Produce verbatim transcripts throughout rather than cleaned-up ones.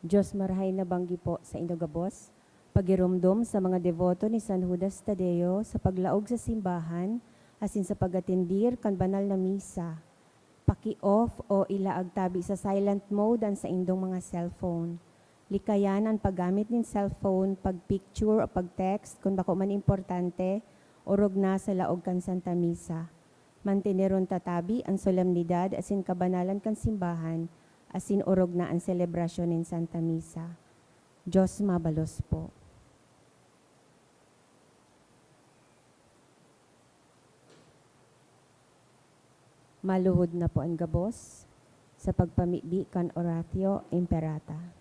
Diyos marahay na banggi po sa indo gabos. Pagiromdom sa mga deboto ni San Judas Tadeo sa paglaog sa simbahan asin sa pag-atendir kan banal na misa. Paki-off o ilaag tabi sa silent mode an saindong mga cellphone. Likayan an paggamit nin cellphone, pag-picture o pag-text kun bako man importante, orog na sa laog kan Santa Misa. Manteneron ta tabi an solemnidad asin kabanalan kan simbahan, asin orog na an selebrasyon nin Santa Misa. Diyos mabalos po. Maluhod na po an gabos sa pagpamibi kan Oratio Imperata.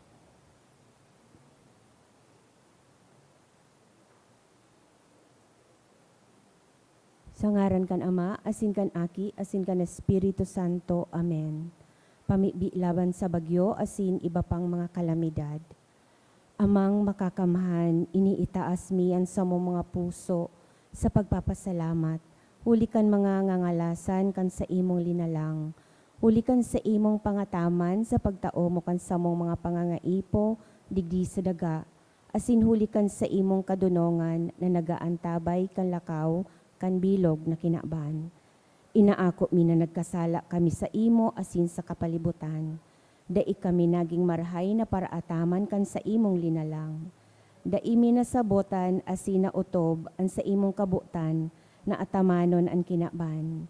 Sa ngaran kan Ama, asin kan Aki, asin kan Espiritu Santo. Amen. Pamibi laban sa bagyo asin iba pang mga kalamidad. Amang Makakamhan, iniitaas mi an samong mga puso sa pagpapasalamat huli kan mga ngangalasan kan saimong linalang, huli kan saimong pangataman sa pagtao mo kan samong mga pangangaipo digdi sa daga, asin huli kan saimong kadonongan na nagaantabay kan lakaw kan bilog na kinaban. Inaako mi na nagkasala kami saimo asin sa kapalibutan. Dai kami nagin marahay na paraataman kan saimong linalang. Dai mi nasabotan asin naotob an saimong kabotan na atamanon an kinaban.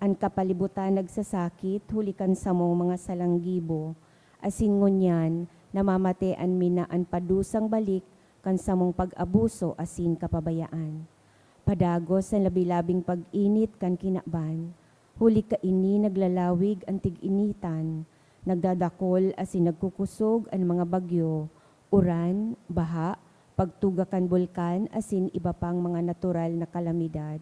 An kapalibutan nagsasakit huli kan samong mga salang gibo, asin ngunyan namamatean mi na an padusang balik kan samong pag-abuso asin kapabayaan. Padagos an labi-labing pag-init kan kinaban, huli kaini naglalawig an tig-initan, nagdadakol asin nagkukosog an mga bagyo, uran, baha, pagtuga kan bulkan asin iba pang mga natural na kalamidad.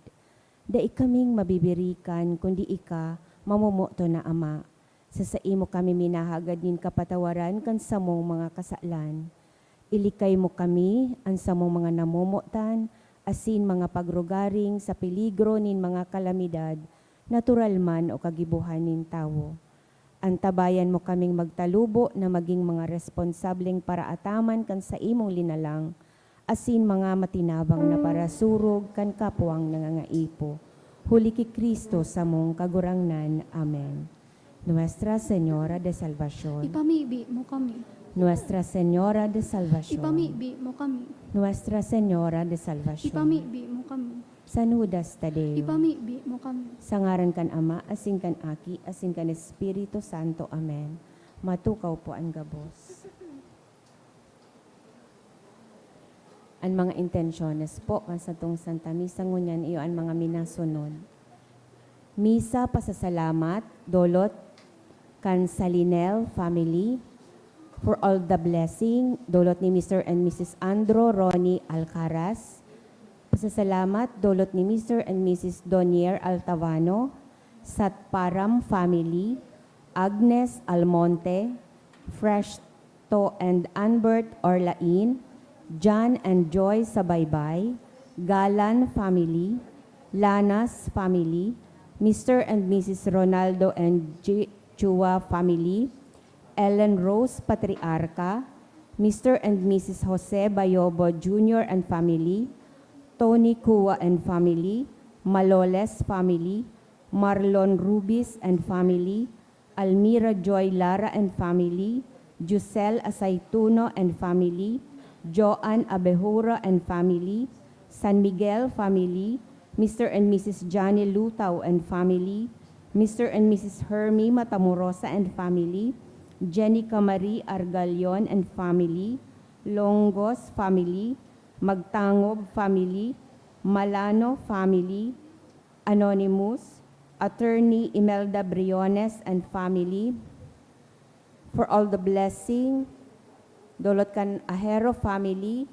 Dai kaming mabibirikan kundi ika, mamomoton na Ama. Sa saimo kami minahagad nin kapatawaran kan samong mga kasalan. Ilikay mo kami, an samong mga namomotan, asin mga pagrugaring sa peligro nin mga kalamidad, natural man o kagibohan nin tawo. Antabayan mo kaming magtalubo na magin mga responsableng paraataman kan saimong linalang, asin mga matinabang na parasurog kan kapwang nangangaipo. Huli ki Cristo samong Kagurangnan. Amen. Nuestra Señora de Salvacion. Ipamibi mo kami. Nuestra Señora de Salvacion. Ipamibi mo kami. Nuestra Señora de Salvacion. Ipamibi mo kami. San Judas Tadeo. Ipamibi mo kami. Sa ngaran kan Ama, asin kan Aki, asin kan Espiritu Santo. Amen. Matukaw po an gabos. An mga intensyones po kan satong Santa Misa ngunyan iyo an mga minasunod. Misa pasasalamat, dolot kan Salinel family, for all the blessing, dolot ni Mister and Missus Andro Ronnie Alcaraz. Pasasalamat, dolot ni Mister and Missus Donier Altavano, Satparam family, Agnes Almonte, Fresh To and Anbert Orlain, John and Joy Sabaybay, Galan family, Lanas family, Mister and Missus Ronaldo and J- Chua family, Ellen Rose Patriarca, Mister and Missus Jose Bayobo Junior and family, Tony Cua and family, Maloles family, Marlon Rubis and family, Almira Joy Lara and family, Jusel Asaytuno and family, Joan Abejura and family, San Miguel family, Mister and Missus Johnny Lutao and family, Mister and Missus Hermie Matamorosa and family, Jenica Marie Argalion and family, Longos family, Magtangob family, Malano family, Anonymous, Attorney Imelda Briones and family, for all the blessing, dolot kan Ahero family,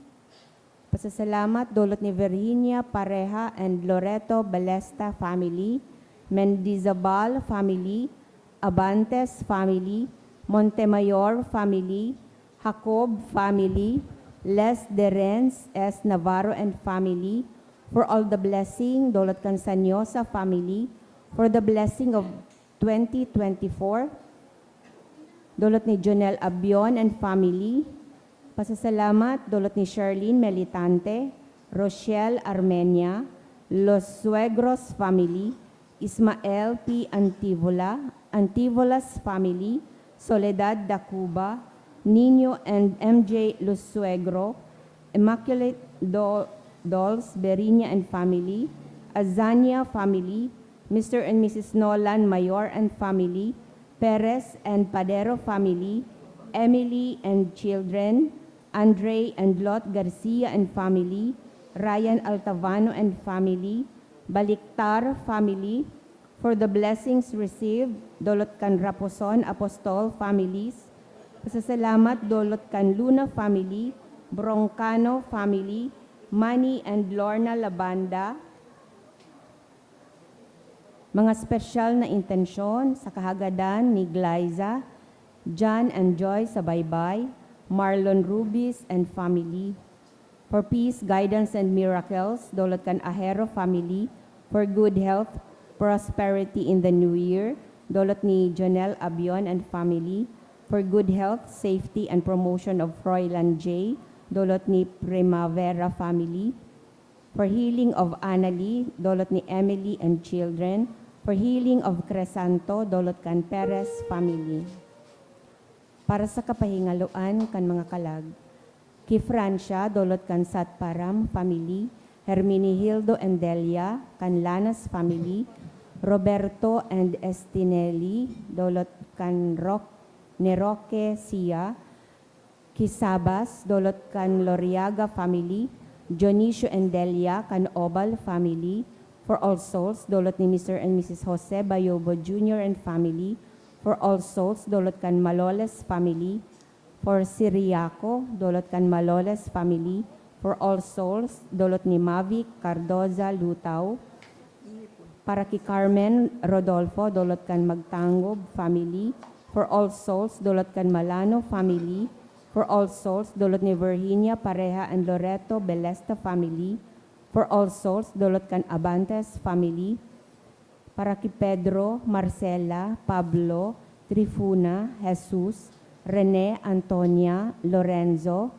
pasasalamat, dolot ni Virginia Pareha and Loreto Balesta family, Mendizabal family, Abantes family, Montemayor family, Jacob family, Les Derens S. Navarro and family, for all the blessing, dolot kan Sanyosa family, for the blessing of twenty twenty-four, Dolot ni Jonel Abion and family. Pasasalamat, dolot ni Charlene Melitante, Rochelle Armenia, Los Suegros family, Ismael P. Antivola, Antivola's family, Soledad Dacuba, Nino and M J Los Suegro, Immaculate Do-, Dolls Berinya and family, Azania family, Mister and Missus Nolan Mayor and family, Perez and Padero family, Emily and children, Andre and Lot Garcia and family, Ryan Altavano and family, Baliktar family, for the blessings received, dolot kan Raposon Apostol families, pasasalamat dolot kan Luna family, Broncano family, Manny and Lorna Labanda, mga espesyal na intensyon sa kahagadan ni Glyza, John and Joy Sabaybay, Marlon Rubis and family. For peace, guidance, and miracles, dolot kan Ahero family. For good health, prosperity in the new year, dolot ni Jonel Abion and family. For good health, safety, and promotion of Froilan J, dolot ni Primavera family. For healing of Annalie, dolot ni Emily and children. For healing of Cresanto, dolot kan Perez family. Para sa kapahingaloan kan mga kalag, ki Francia, dolot kan Satparam family, Herminihildo and Delia, kan Lanas family, Roberto and Estinelli, dolot kan Roc-, ni Roque Sia, ki Sabas, dolot kan Loriaga family, Dionisio and Delia, kan Obal family, for all souls, dolot ni Mister and Missus Jose Bayobo Junior and family, for all souls, dolot kan Maloles family, for Siriaco, dolot kan Maloles family, for all souls, dolot ni Mavic Cardoza Lutao, para ki Carmen Rodolfo, dolot kan Magtangob family, for all souls, dolot kan Malano family, for all souls, dolot ni Virginia Pareha and Loreto Belesta family, for all souls, dolot kan Abantes family, para ki Pedro, Marcela, Pablo, Trifuna, Jesus, Rene, Antonia, Lorenzo,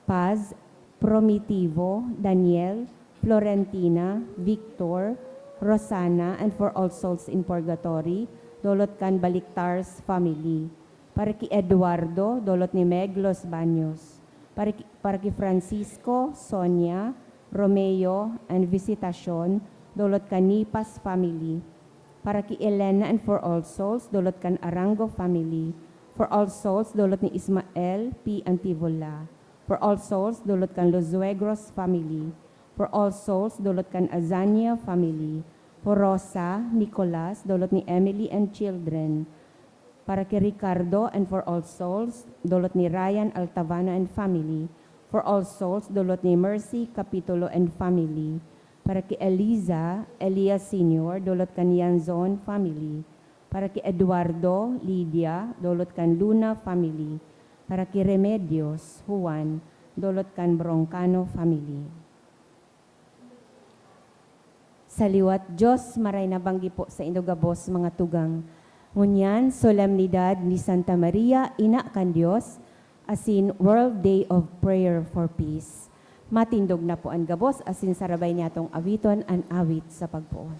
Paz, Promitivo, Daniel, Florentina, Victor, Rosana, and for all souls in purgatory, dolot kan Baliktar's family. Para ki Eduardo, dolot ni Meg Los Baños. Para ki, para ki Francisco, Sonia, Romeo, and Visitacion, dolot kan Nipas family. Para ki Elena and for all souls, dolot kan Arango family. For all souls, dolot ni Ismael P. Antivola. For all souls, dolot kan Los Zuegros family. For all souls, dolot kan Azania family. For Rosa, Nicolas, dolot ni Emily and children. Para ki Ricardo and for all souls, dolot ni Ryan Altavano and family. For all souls, dolot ni Mercy Capitulo and family. Para ki Eliza, Elias Senior, dolot kan Yanzon family. Para ki Eduardo, Lydia, dolot kan Luna family. Para ki Remedios, Juan, dolot kan Broncano family. Sa liwat Dios, maray na banggi po saindo gabos, mga tugang. Ngunyan, solemnidad ni Santa Maria, Ina kan Dios, asin World Day of Prayer for Peace. Matindog na po an gabos, asin sarabay niyatong awiton an awit sa pagpoon.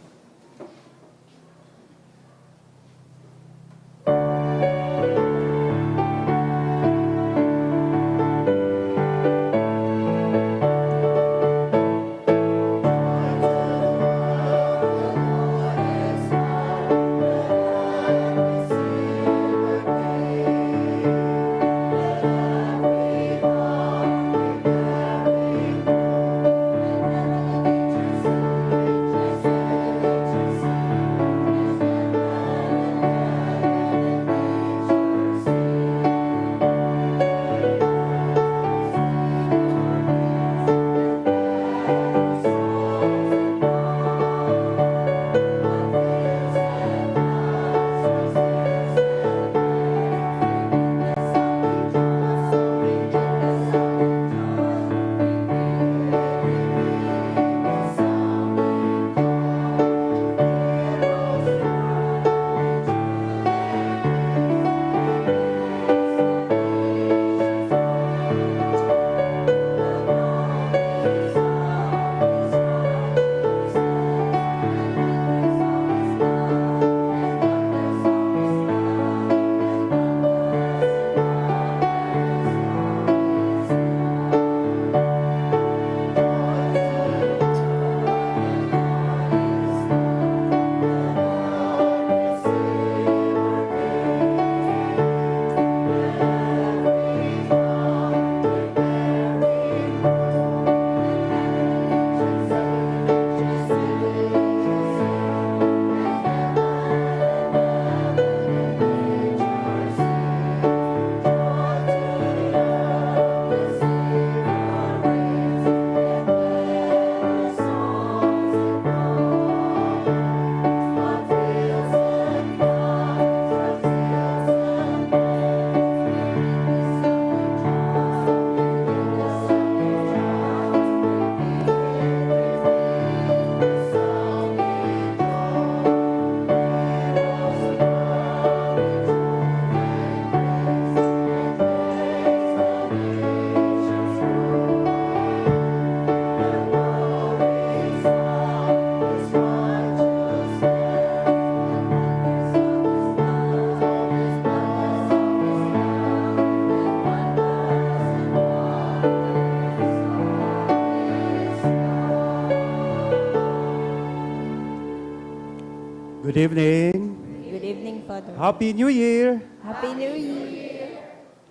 Evening. Good evening, Father. Happy New Year! Happy New Year!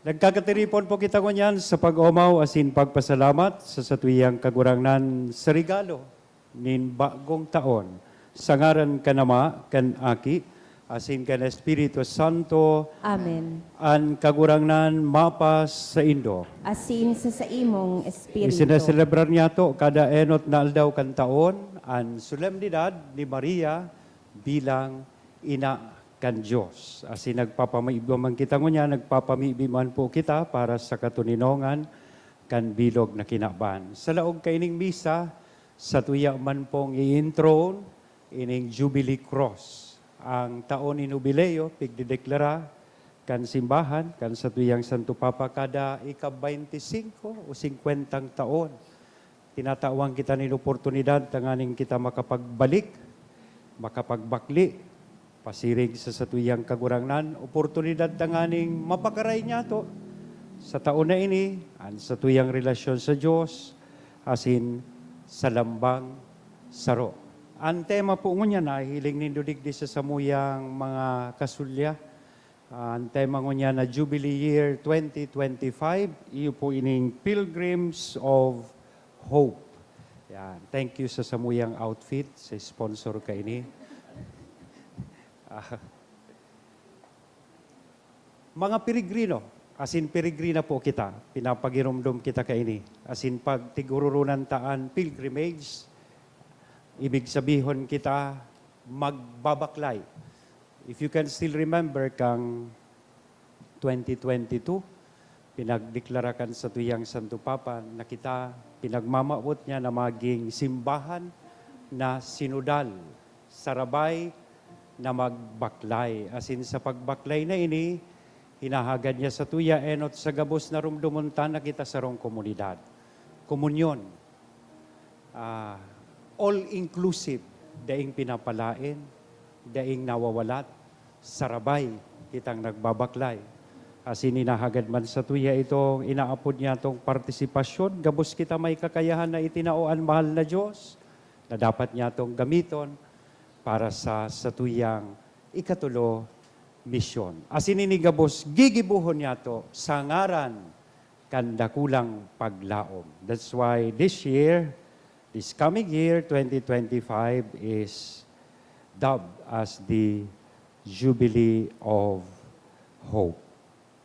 Nagkakatiripon po kita ngunyan sa pag-omaw asin pagpasalamat sa satuyang Kagurangnan sa regalo nin bagong taon. Sa ngaran kan Ama, kan Aki, asin kan Espiritu Santo. Amen. An Kagurangnan mapasaindo. Asin sa saimong espiritu. Isinaselebrar niyato kada enot na aldaw kan taon an solemnidad ni Maria bilang Ina kan Dios. Asin nagpapamibi man kita ngunyan, nagpapamibi man po kita para sa katoninongan kan bilog na kinaban. Sa laog kaining misa, satuya man pong i-enthron ining Jubilee Cross. Ang taon nin Hubileo, pigdedeklara kan simbahan, kan satuyang Santo Papa, kada ika-baynti singko o singkwentang taon. Tinatawan kita nin oportunidad tanganing kita makapagbalik, makapagbakle, pasiring sa satuyang Kagurangnan, oportunidad tanganing mapakaray niyato sa taon na ini an satuyang relasyon sa Dios asin sa lambang saro. An tema po ngunyan, nahihiling nindo digdi sa samuyang mga kasulya. An tema ngunyan na Jubilee Year twenty twenty-five, iyo po ining Pilgrims of Hope. Yan. Thank you sa samuyang outfit, sa sponsor kaini. Ah, mga peregrino, asin peregrina po kita, pinapagiromdom kita kaini. Asin pag tigururunan ta an pilgrimage, ibig sabihon kita magbabaklay. If you can still remember, kan twenty twenty-two, pinagdeklara kan satuyang Santo Papa na kita, pinagmamawot niya na maging simbahan na sinodal, sarabay na magbaklay. Asin sa pagbaklay na ini, hinahagad niya satuya enot sa gabos na rumdomon ta na kita sarong komunidad. Komunyon, ah, all-inclusive, daing pinapalaen, daing nawawalat, sarabay kitang nagbabaklay. Asin hinahagad man satuya itong inaapod niyatong partisipasyon, gabos kita may kakayahan na itinao an mahal na Dios, na dapat niyatong gamiton para sa satuyang ikatulo misyon. Asin ini gabos gigibohon niyato sa ngaran kan dakulang paglaom. That's why this year, this coming year, twenty twenty-five, is dubbed as the Jubilee of Hope.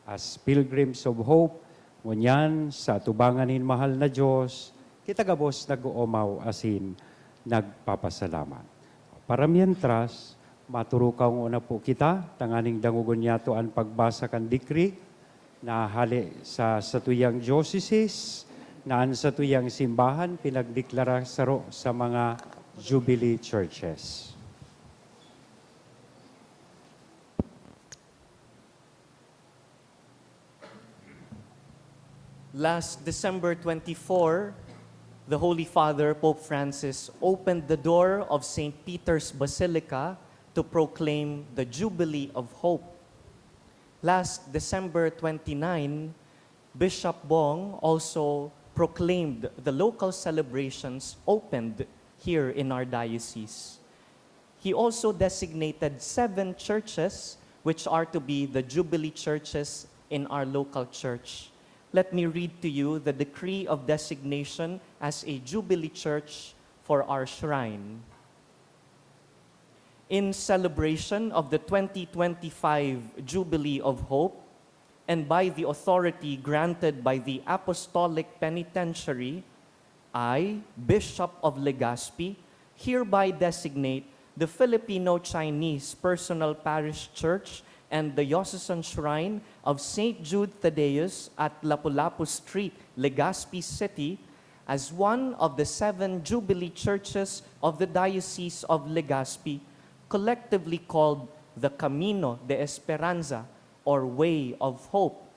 As pilgrims of hope, ngunyan, sa atubangan nin mahal na Dios, kita gabos nag-oomaw asin nagpapasalamat. Para mientras, maturukaw ngona po kita, tanganing dangogon niyato an pagbasa kan decree na hale sa satuyang diocese, na an satuyang simbahan pinagdeklara saro sa mga Jubilee Churches. Last December twenty-four, the Holy Father, Pope Francis, opened the door of Saint Peter's Basilica to proclaim the Jubilee of Hope. Last December twenty-nine, Bishop Bong also proclaimed the local celebrations opened here in our diocese. He also designated seven churches which are to be the Jubilee churches in our local church. Let me read to you the decree of designation as a Jubilee church for our shrine. In celebration of the twenty twenty-five Jubilee of Hope, and by the authority granted by the Apostolic Penitentiary, I, Bishop of Legazpi, hereby designate the Filipino-Chinese Personal Parish Church and Diocesan Shrine of Saint Jude Thaddeus at Lapu-Lapu Street, Legazpi City, as one of the seven Jubilee Churches of the Diocese of Legazpi, collectively called the Camino de Esperanza or Way of Hope,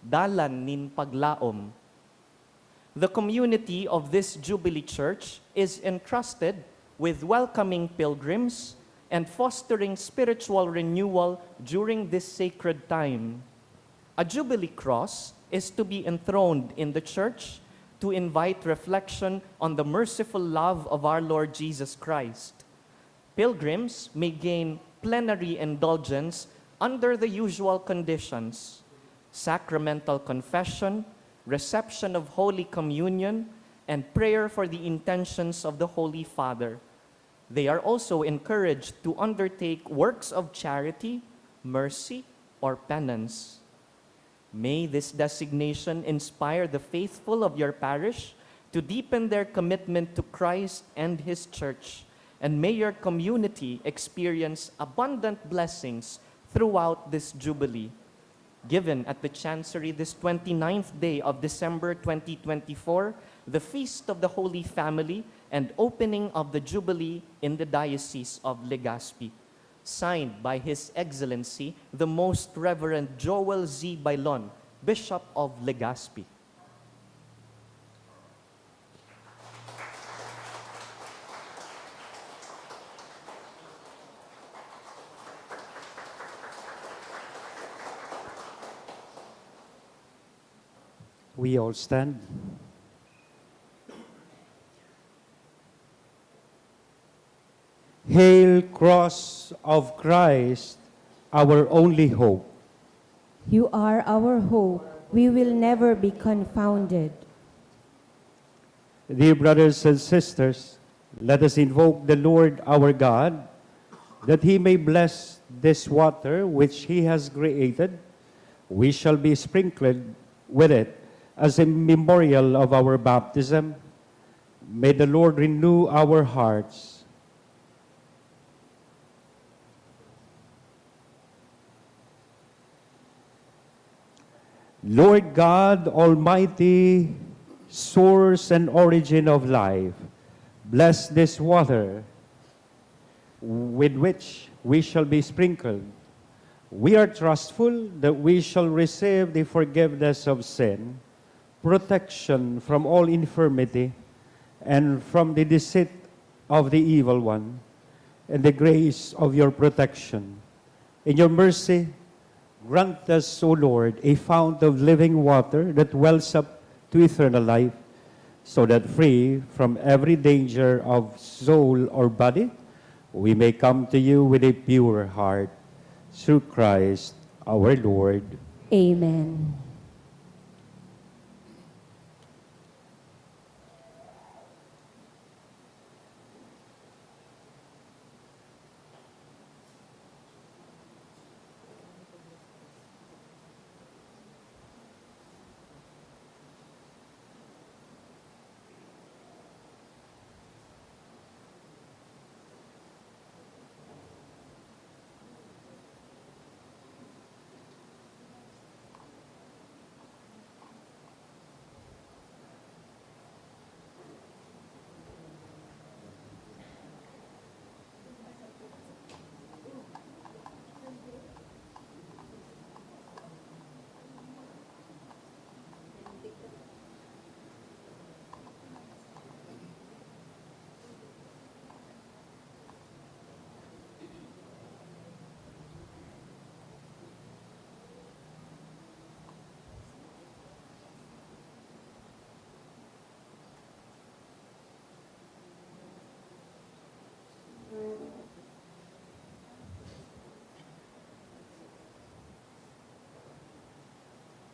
Dalan nin Paglaom. The community of this Jubilee Church is entrusted with welcoming pilgrims and fostering spiritual renewal during this sacred time. A Jubilee cross is to be enthroned in the church to invite reflection on the merciful love of our Lord Jesus Christ. Pilgrims may gain plenary indulgence under the usual conditions: sacramental confession, reception of Holy Communion, and prayer for the intentions of the Holy Father. They are also encouraged to undertake works of charity, mercy, or penance. May this designation inspire the faithful of your parish to deepen their commitment to Christ and His Church, and may your community experience abundant blessings throughout this Jubilee. Given at the Chancery this twenty-ninth day of December twenty twenty-four, the Feast of the Holy Family and opening of the Jubilee in the Diocese of Legazpi. Signed by His Excellency, the Most Reverend Joel Z. Bailon, Bishop of Legazpi. We all stand. Hail, Cross of Christ, our only hope. You are our hope. We will never be confounded. Dear brothers and sisters, let us invoke the Lord our God, that he may bless this water which he has created. We shall be sprinkled with it as a memorial of our baptism. May the Lord renew our hearts. Lord God Almighty, source and origin of life, bless this water with which we shall be sprinkled. We are trustful that we shall receive the forgiveness of sin, protection from all infirmity, and from the deceit of the evil one, and the grace of your protection. In your mercy, grant us, O Lord, a fount of living water that wells up to eternal life, so that free from every danger of soul or body, we may come to you with a pure heart. Through Christ our Lord. Amen.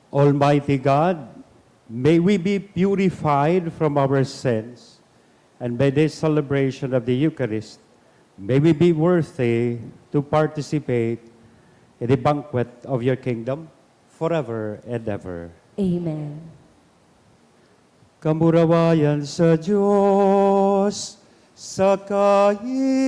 Almighty God, may we be purified from our sins, and by this celebration of the Eucharist, may we be worthy to participate in the banquet of your kingdom forever and ever. Amen. Kamurawayan sa Diyos sa kaitaasan.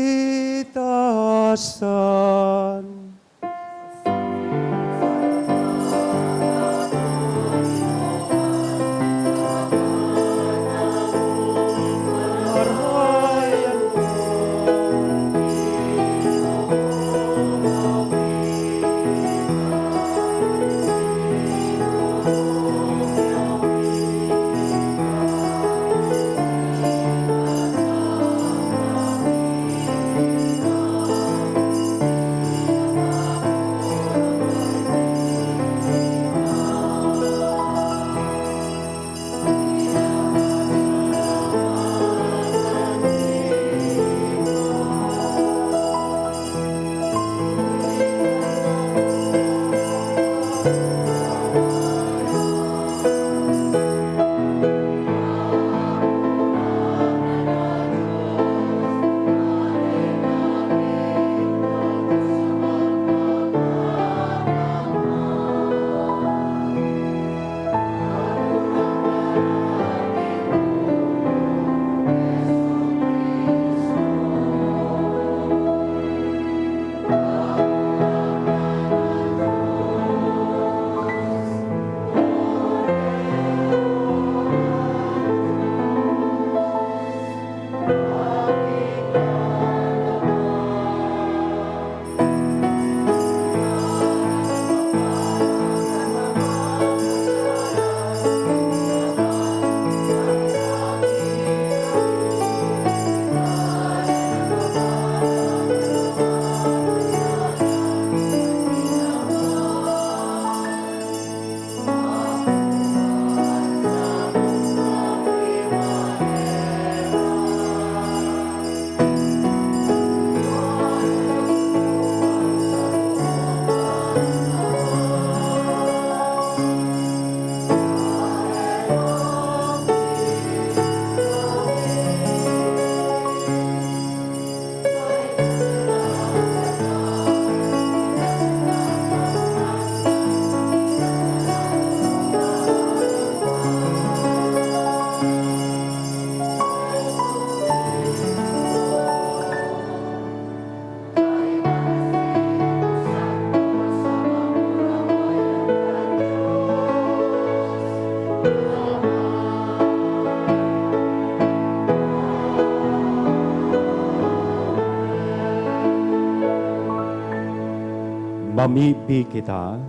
Mamibi kita.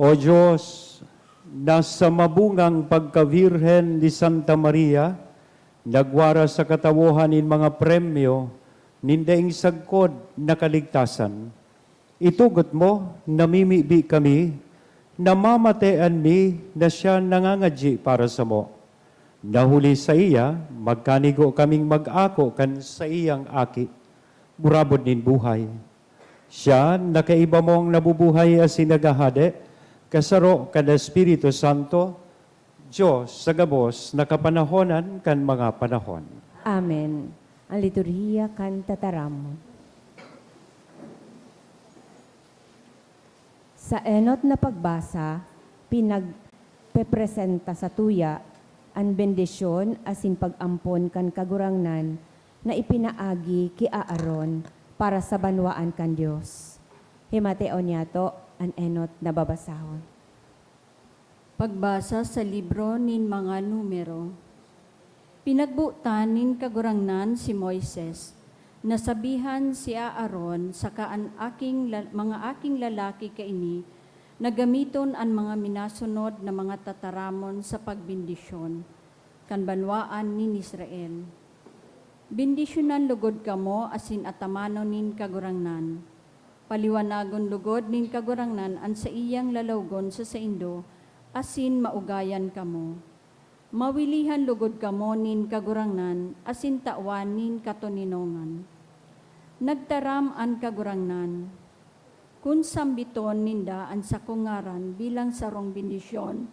O Diyos, na sa mabungang pagkabirhen ni Santa Maria, nagwara sa katawohan nin mga premyo nin daing sagkod na kaligtasan. Itugot mo, namimibi kami, namamatean mi na siya nangangadyi para samo. Na huli saiya, magkanigo kaming mag-ako kan saiyang Aki, burabod nin buhay. Siya na kaiba mong nabubuhay asin naghahade, kasaro kan Espiritu Santo, Dios sa gabos na kapanahonan kan mga panahon. Amen. Ang liturhiya kan tataramon. Sa enot na pagbasa, pinagpepresenta satuya an bendisyon asin pag-ampon kan Kagurangnan na ipinaagi ki Aaron para sa banwaan kan Dios. Himateon niyato an enot na babasahon. Pagbasa sa libro nin mga Numero. Pinagbotan nin Kagurangnan si Moises, nasabihan si Aaron saka an aking la-, mga aking lalaki kaini na gamiton an mga minasunod na mga tataramon sa pagbendisyon kan banwaan nin Israel. Bendisyonan logod kamo asin atamanon nin Kagurangnan. Paliwanagon logod nin Kagurangnan an saiyang lalawgon sa saindo asin maugayan kamo. Mawilihan logod kamo nin Kagurangnan asin tawan nin katoninongan. Nagtaram an Kagurangnan, "Kun sambiton ninda an sakong ngaran bilang sarong bendisyon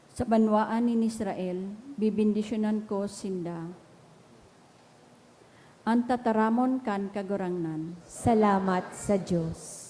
sa banwaan nin Israel, bebendisyonan ko sinda." An tataramon kan Kagurangnan. Salamat sa Dios.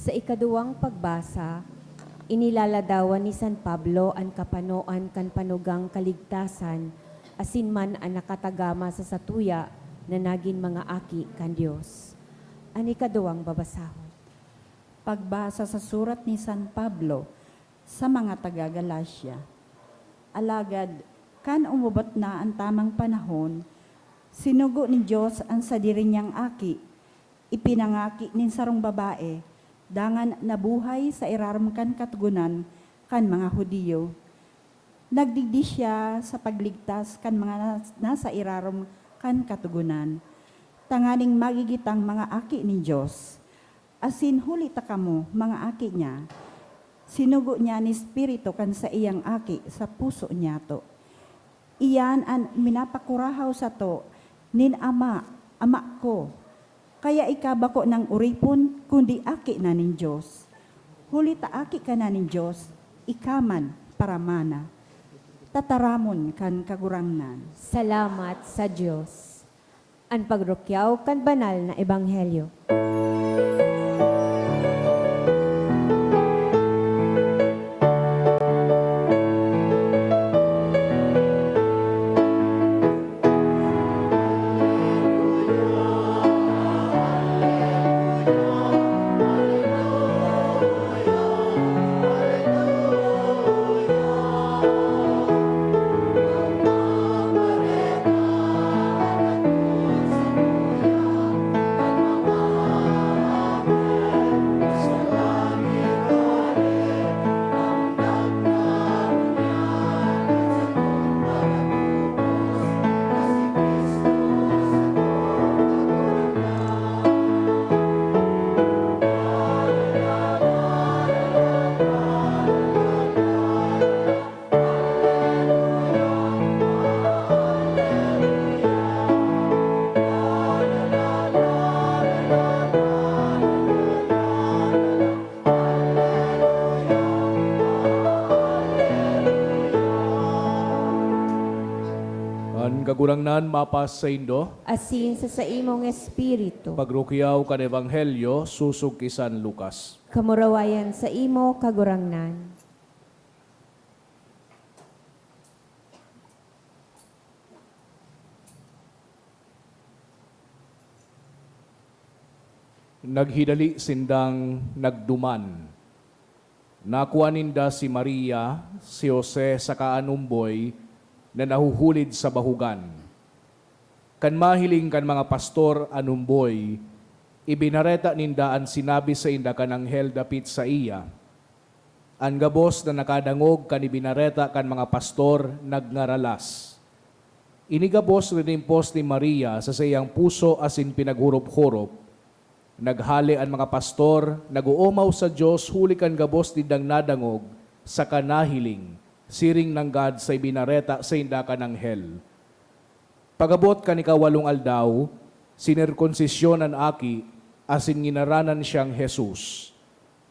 Sa ikaduwang pagbasa, inilaladawan ni San Pablo an kapanoan kan panugang kaligtasan asin man an nakatagama sa satuya na nagin mga aki kan Dios. An ikaduwang babasahon. Pagbasa sa surat ni San Pablo sa mga taga Galacia. Alagad, kan umabot na an tamang panahon, sinugo nin Dios an sadiri niyang Aki, ipinangaki nin sarong babae, dangan nabuhay sa irarom kan Katogonan kan mga Judio. Nagdigdi siya sa pagligtas kan mga nas-, nasa irarom kan Katogonan, tanganing magigitang mga aki nin Dios. Asin huli ta kamo, mga aki niya, sinugo niya an Espiritu kan saiyang Aki sa puso niyato. Iyan an minapakurahaw sato nin Ama, Ama ko. Kaya ika bako nang oripon, kundi aki na nin Dios. Huli ta aki ka na nin Dios, ika man, paramana. Tataramon kan Kagurangnan. Salamat sa Dios. An pagrukyaw kan banal na ebanghelyo. An Kagurangnan mapas saindo. Asin sa saimong espiritu. Pagrukyaw kan Ebanghelyo sosog ki San Lucas. Kamurawayan saimo, Kagurangnan. Naghidali sindang nagduman. Nakua ninda si Maria, si Jose, saka an omboy na nahuhulid sa bahugan. Kan mahiling kan mga pastor an omboy, ibinareta ninda an sinabi sainda kan anghel dapit saiya. An gabos na nakadangog kan ibinareta kan mga pastor nagngaralas. Ini gabos rinimpos ni Maria sa saiyang puso asin pinaghorop-horop. Naghale an mga pastor, nag-oomaw sa Dios huli kan gabos nindang nadangog saka nahiling, siring nanggad sa ibinareta sainda kan anghel. Pag-abot kan ikawalong aldaw, sinerkomsisyon an aki asin nginaranan siyang Jesus,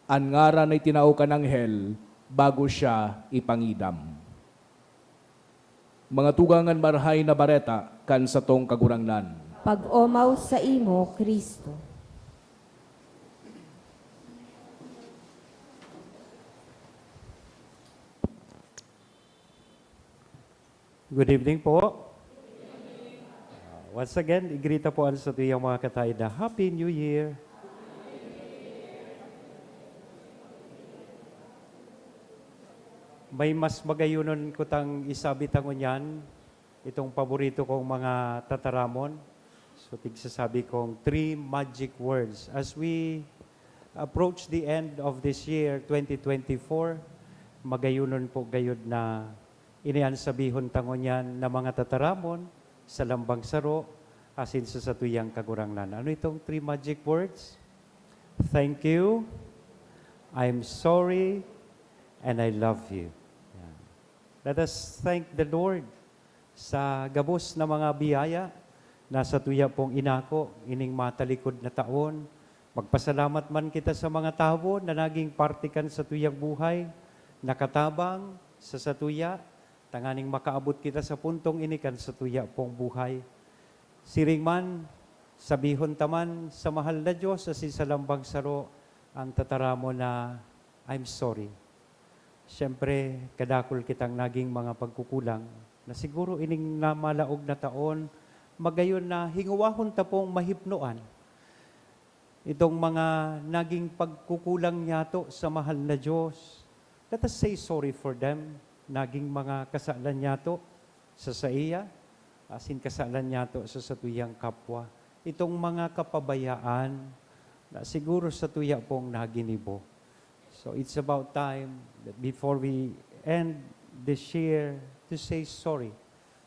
an ngaran na itinao kan anghel bago siya ipangidam. Mga tugang, an Marahay na Bareta kan satong Kagurangnan. Pag-omaw saimo, Cristo. Good evening po. Ah, once again, igrita po an satuyang mga kataed na Happy New Year. May mas magayonon ko tang isabi ta ngunyan, itong paborito kong mga tataramon. So, tigsasabi kong three magic words. As we approach the end of this year, twenty twenty-four, magayonon po gayod na ini an sabihon ta ngunyan na mga tataramon sa lambang saro asin sa satuyang Kagurangnan. Ano itong three magic words? Thank you, I'm sorry, and I love you. Yan. Let us thank the Lord sa gabos na mga biyaya na satuya pong inako ining matalikod na taon. Magpasalamat man kita sa mga tawo na naging parte kan satuyang buhay, nakatabang sa satuya, tanganing makaabot kita sa puntong ini kan satuya pong buhay. Siring man, sabihon ta man sa mahal na Dios asin sa lambang saro, ang tataramon na, "I'm sorry." Siyempre, kadakul kitang naging mga pagkukulang na siguro ining namalaog na taon, magayon na hingowahon ta pong mahipnoan itong mga naging pagkukulang niyato sa mahal na Diyos. Let us say sorry for them. Naging mga kasalan niyato sa saiya, asin kasalan niyato sa satuyang kapwa. Itong mga kapabayaan na siguro satuya pong naginibo. So it's about time that before we end this year, to say sorry.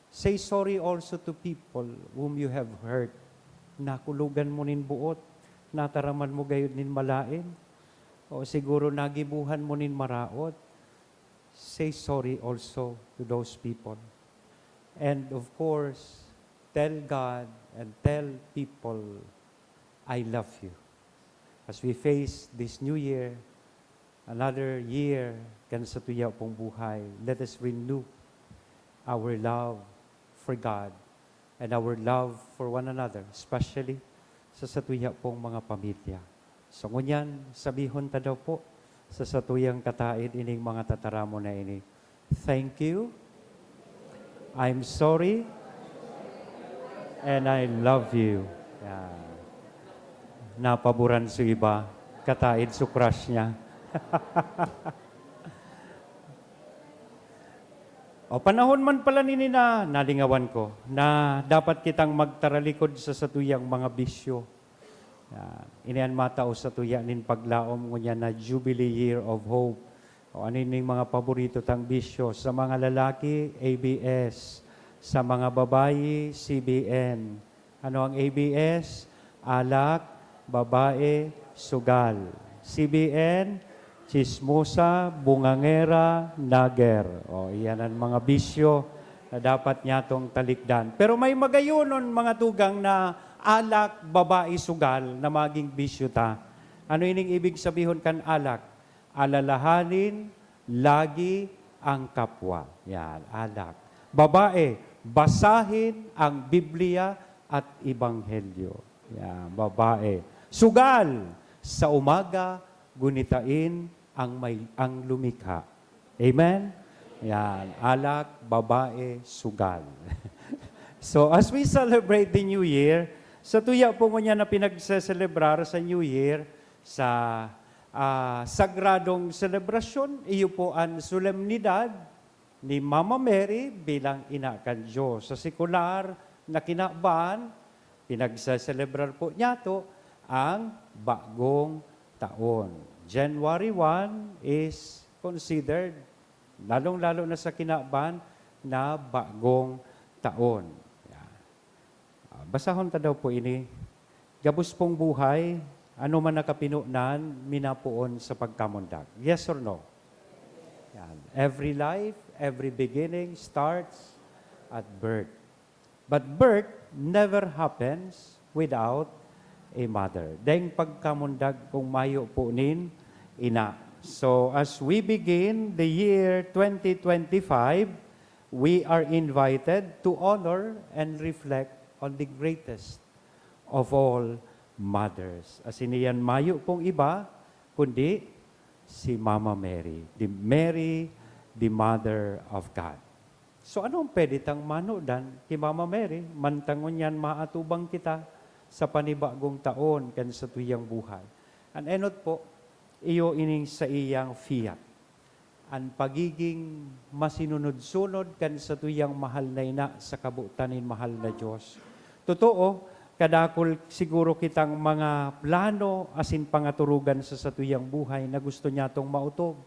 Say sorry also to people whom you have hurt. Nakulogan mo nin boot, nataraman mo gayod nin malaen, o siguro nagibohan mo nin maraot. Say sorry also to those people. And of course, tell God and tell people, "I love you." As we face this new year, another year kan satuya pong buhay, let us renew our love for God and our love for one another, especially sa satuya pong mga pamilya. So, ngunyan, sabihon ta daw po sa satuyang kataed ining mga tataramon na ini, "Thank you, I'm sorry, and I love you." Yan. Napaboran su iba, kataed su crush niya. O, panahon man pala nini na nalingawan ko na dapat kitang magtaralikod sa satuyang mga bisyo. Yan. Ini an matao satuya nin paglaom ngunyan na Jubilee Year of Hope. O, ano ining mga paborito tang bisyo? Sa mga lalaki, A B S. Sa mga babayi, C B N. Ano ang A B S? Alak, babae, sugal. C B N, chismosa, bungangera, nagger. O, iyan an mga bisyo na dapat niyatong talikdan. Pero may magayonon, mga tugang, na alak, babae, sugal na maging bisyo ta. Ano ining ibig sabihon kan alak? Alalahanin lagi ang kapwa. Yan, alak. Babae, basahin ang Biblia at Ebanghelyo. Yan, babae. Sugal, sa umaga, gunitain ang may, ang lumikha. Amen? Yan, alak, babae, sugal. So, as we celebrate the New Year, satuya po ngunyan na pinagseselebrar sa New Year, sa, ah, sagradong selebrasyon, iyo po an solemnidad ni Mama Mary bilang ina kan Diyos. Sa sekular na kinaban, pinagseselebrar po niyato ang bagong taon. January one is considered, lalong-lalo na sa kinaban, na bagong taon. Yan. Ah, basahon ta daw po ini. Gabos pong buhay, ano man na kapinonan, minapoon sa pagkamundag. Yes or no? Yan. Every life, every beginning starts at birth. But birth never happens without a mother. Daing pagkamundag kung mayo po nin ina. So, as we begin the year twenty twenty-five, we are invited to honor and reflect on the greatest of all mothers. Asin iyan mayo pong iba, kundi si Mama Mary, the Mary, the Mother of God. So, ano ang pwede tang manudan ki Mama Mary, mantang ngunyan maatubang kita sa panibagong taon kan satuyang buhay? An enot po, iyo ining saiyang fiat. An pagiging masinunod-sunod kan satuyang mahal na ina sa kabotan nin mahal na Diyos. Totoo, kadakul siguro kitang mga plano asin pangaturugan sa satuyang buhay na gusto niyatong maotob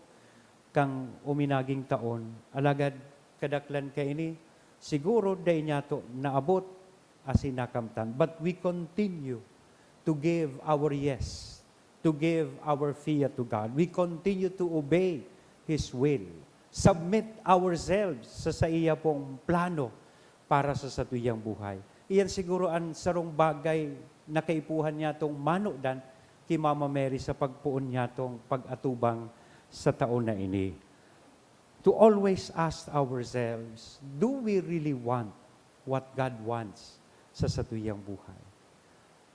kan uminaging taon. Alagad kadaklan kaini, siguro dai niyato naabot asin nakamtan. But we continue to give our yes, to give our fiat to God. We continue to obey His will. Submit ourselves sa saiya pong plano para sa satuyang buhay. Iyan siguro an sarong bagay na kaipuhan niyatong manudan ki Mama Mary sa pagpoon niyatong pag-atubang sa taon na ini. To always ask ourselves, "Do we really want what God wants sa satuyang buhay?"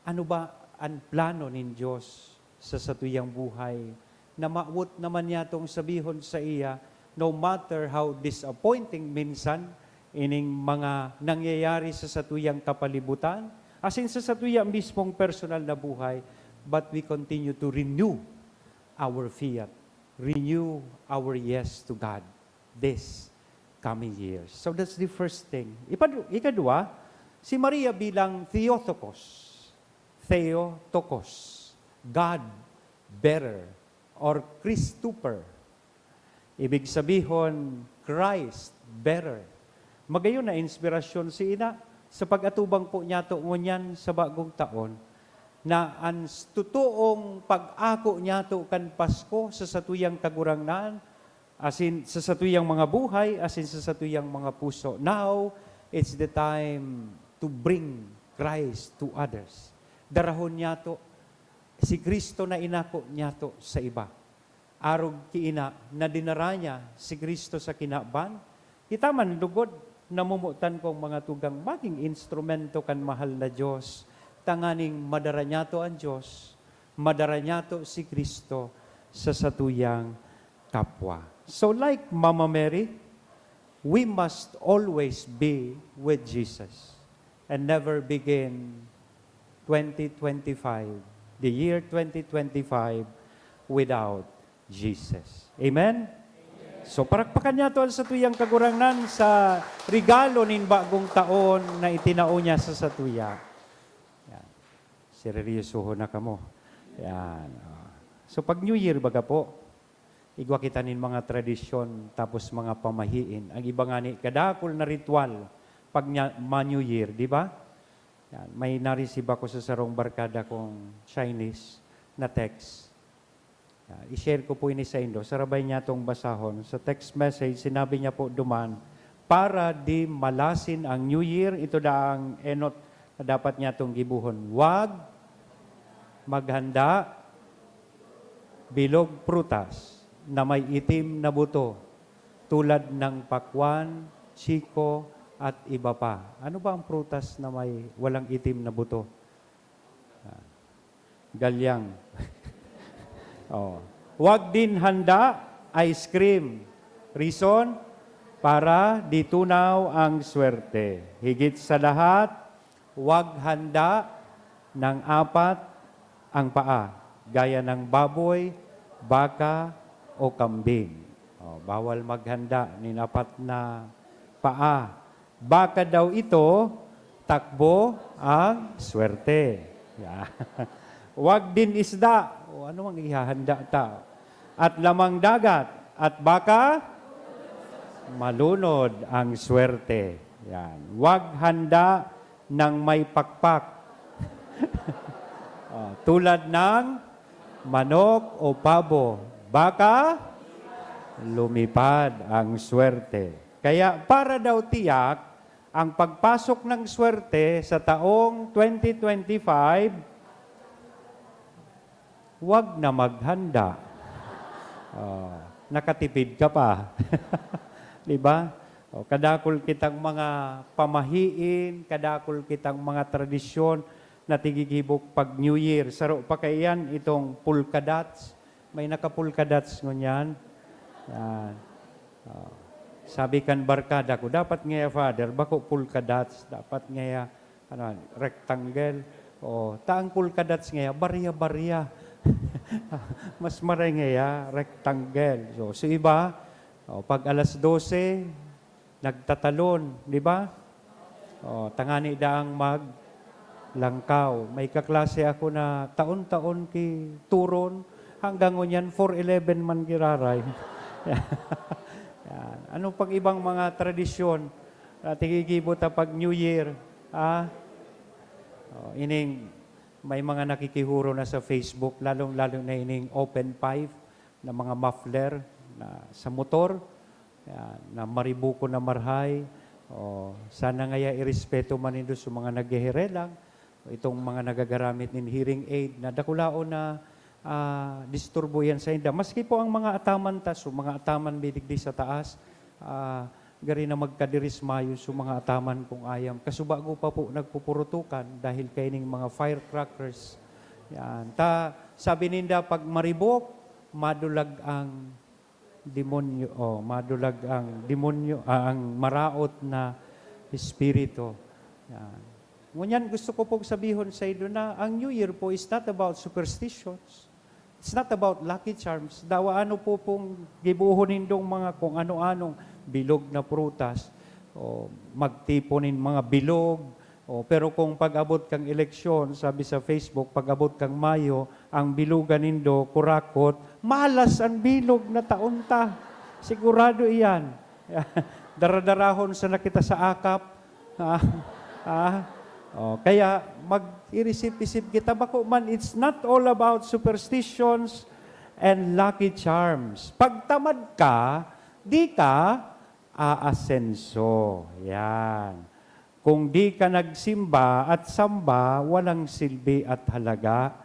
Ano ba an plano nin Diyos sa satuyang buhay, na mawot naman niyatong sabihon saiya, no matter how disappointing minsan ining mga nangyayari sa satuyang kapalibutan, asin sa satuya mismong personal na buhay, but we continue to renew our fiat, renew our yes to God this coming years. So that's the first thing. Ipad-, ikadwa, si Maria bilang Theotokos. Theotokos. God bearer or Christoper. Ibig sabihon, Christ bearer. Magayon na inspirasyon si ina sa pag-atubang po niyato ngunyan sa bagong taon, na an s-, totoong pag-ako niyato kan Pasko sa satuyang Kagurangnan, asin sa satuyang mga buhay, asin sa satuyang mga puso. Now, it's the time to bring Christ to others. Darahon niyato si Kristo na inako niyato sa iba. Arog ki ina na dinara niya si Kristo sa kinaban, kita man lugod, namomotan kong mga tugang magin instrumento kan mahal na Dios, tanganing madara niyato an Dios, madara niyato si Kristo sa satuyang kapwa. So, like Mama Mary, we must always be with Jesus and never begin twenty twenty-five, the year twenty twenty-five, without Jesus. Amen? So, parakpakan niyato an satuyang Kagurangnan sa regalo nin bagong taon na itinao niya sa satuya. Yan. Seryosohon na kamo. Yan. Oh. So, pag New Year, baga po, igwa kita nin mga tradisyon, tapos mga pamahiin. Ang iba ngani, kadakul na ritual pag nya-, ma-New Year, di ba? Yan. May na-receive ako sa sarong barkada kong Chinese na text. Yan. I-share ko po ini saindo. Sarabay niyatong basahon. Sa text message, sinabi niya po duman, "Para di malasin ang New Year, ito daang enot na dapat niyatong gibohon. Wag maghanda bilog prutas na may itim na buto, tulad ng pakwan, chiko, at iba pa." Ano ba ang prutas na may walang itim na buto? Ah, galyang. Oh. Wag din handa ice cream. Reason? Para di tunaw ang swerte. Higit sa lahat, wag handa ng apat ang paa, gaya ng baboy, baka, o kambing. Oh, bawal maghanda nin apat na paa. Baka daw ito, takbo ang swerte. Ya. Wag din isda. O, ano ang ihahanda ta? At lamang dagat. At baka malunod ang swerte. Yan. Wag handa ng may pakpak. Oh, tulad ng manok o pabo. Baka lumipad ang swerte. Kaya para daw tiyak ang pagpasok ng swerte sa taong twenty twenty-five, wag na maghanda. Oh, nakatipid ka pa. Di ba? O, kadakul kitang mga pamahiin, kadakul kitang mga tradisyon na tigigibok pag New Year. Saro pa kaiyan itong polka dots. May naka-polka dots ngunyan. Yan. Oh. Sabi kan barkada ko, "Dapat ngaya, Father, bako polka dots, dapat ngaya, ano, rectangle." O, ta ang polka dots ngaya, barya-barya. Mas maray ngaya, rectangle. So, sa iba, o, pag alas dose, nagtatalon, di ba? O, tangani daang maglangkaw. May kaklase ako na taon-taon ki turon, hanggang ngunyan four eleven man giraray. Yan. Ano pang ibang mga tradisyon na tigigibo ta pag New Year? Ah? O, ining may mga nakikihuro na sa Facebook, lalong-lalo na ining open pipe na mga muffler na sa motor, yan, na maribuko na marhay. O, sana ngaya irespeto man nindo sa mga nagheherelang, itong mga nagagaramit nin hearing aid na dakulaon na, ah, disturbo yan sa inda. Maski po ang mga ataman ta, so mga ataman mi digdi sa taas, ah, gari na magkadirismayo so mga ataman kong ayam. Kasubago pa po nagpupurutukan dahil kaining mga firecrackers. Yan. Ta, sabi ninda, pag maribok, madulag ang demonyo, oh, madulag ang demonyo, ah, ang maraot na espiritu. Yan. Ngunyan, gusto ko pong sabihon sa inyo na ang New Year po is not about superstitions. It's not about lucky charms. Dawa ano po pong gibohon nindong mga kung ano-anong bilog na prutas, o magtipon nin mga bilog, o, pero kung pag-abot kang eleksyon, sabi sa Facebook, pag-abot kang Mayo, ang bilugan nindo, kurakot, malas ang bilog na taon ta. Sigurado iyan. Daradarahon sana kita sa akap. Ha? Ha? Oh, kaya mag-irisip-isip kita. Bako man, it's not all about superstitions and lucky charms. Pagtamad ka, di ka aasenso. Yan. Kung di ka nagsimba at samba, walang silbi at halaga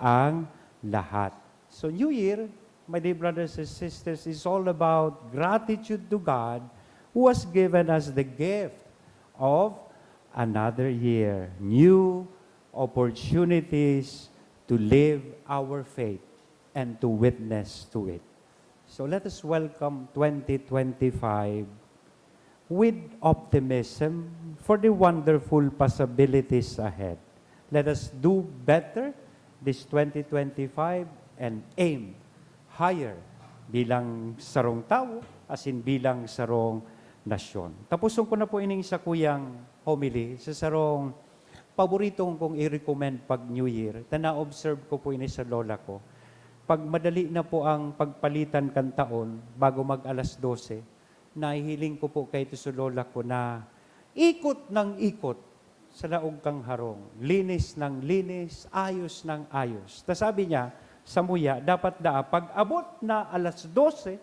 ang lahat. So, New Year, my dear brothers and sisters, is all about gratitude to God who has given us the gift of another year, new opportunities to live our faith and to witness to it. So, let us welcome twenty twenty-five with optimism for the wonderful possibilities ahead. Let us do better this twenty twenty-five and aim higher bilang sarong tawo, asin bilang sarong nasyon. Tapuson ko na po ining sakuyang homily sa sarong paborito kong i-recommend pag New Year, ta na-observe ko po ini sa lola ko. Pag madali na po ang pagpalitan kan taon, bago mag alas dose, nahihiling ko po kay ito sa lola ko na ikot ng ikot sa laog kang harong, linis ng linis, ayos ng ayos. Ta sabi niya, samuya, dapat daa, pag abot na alas dose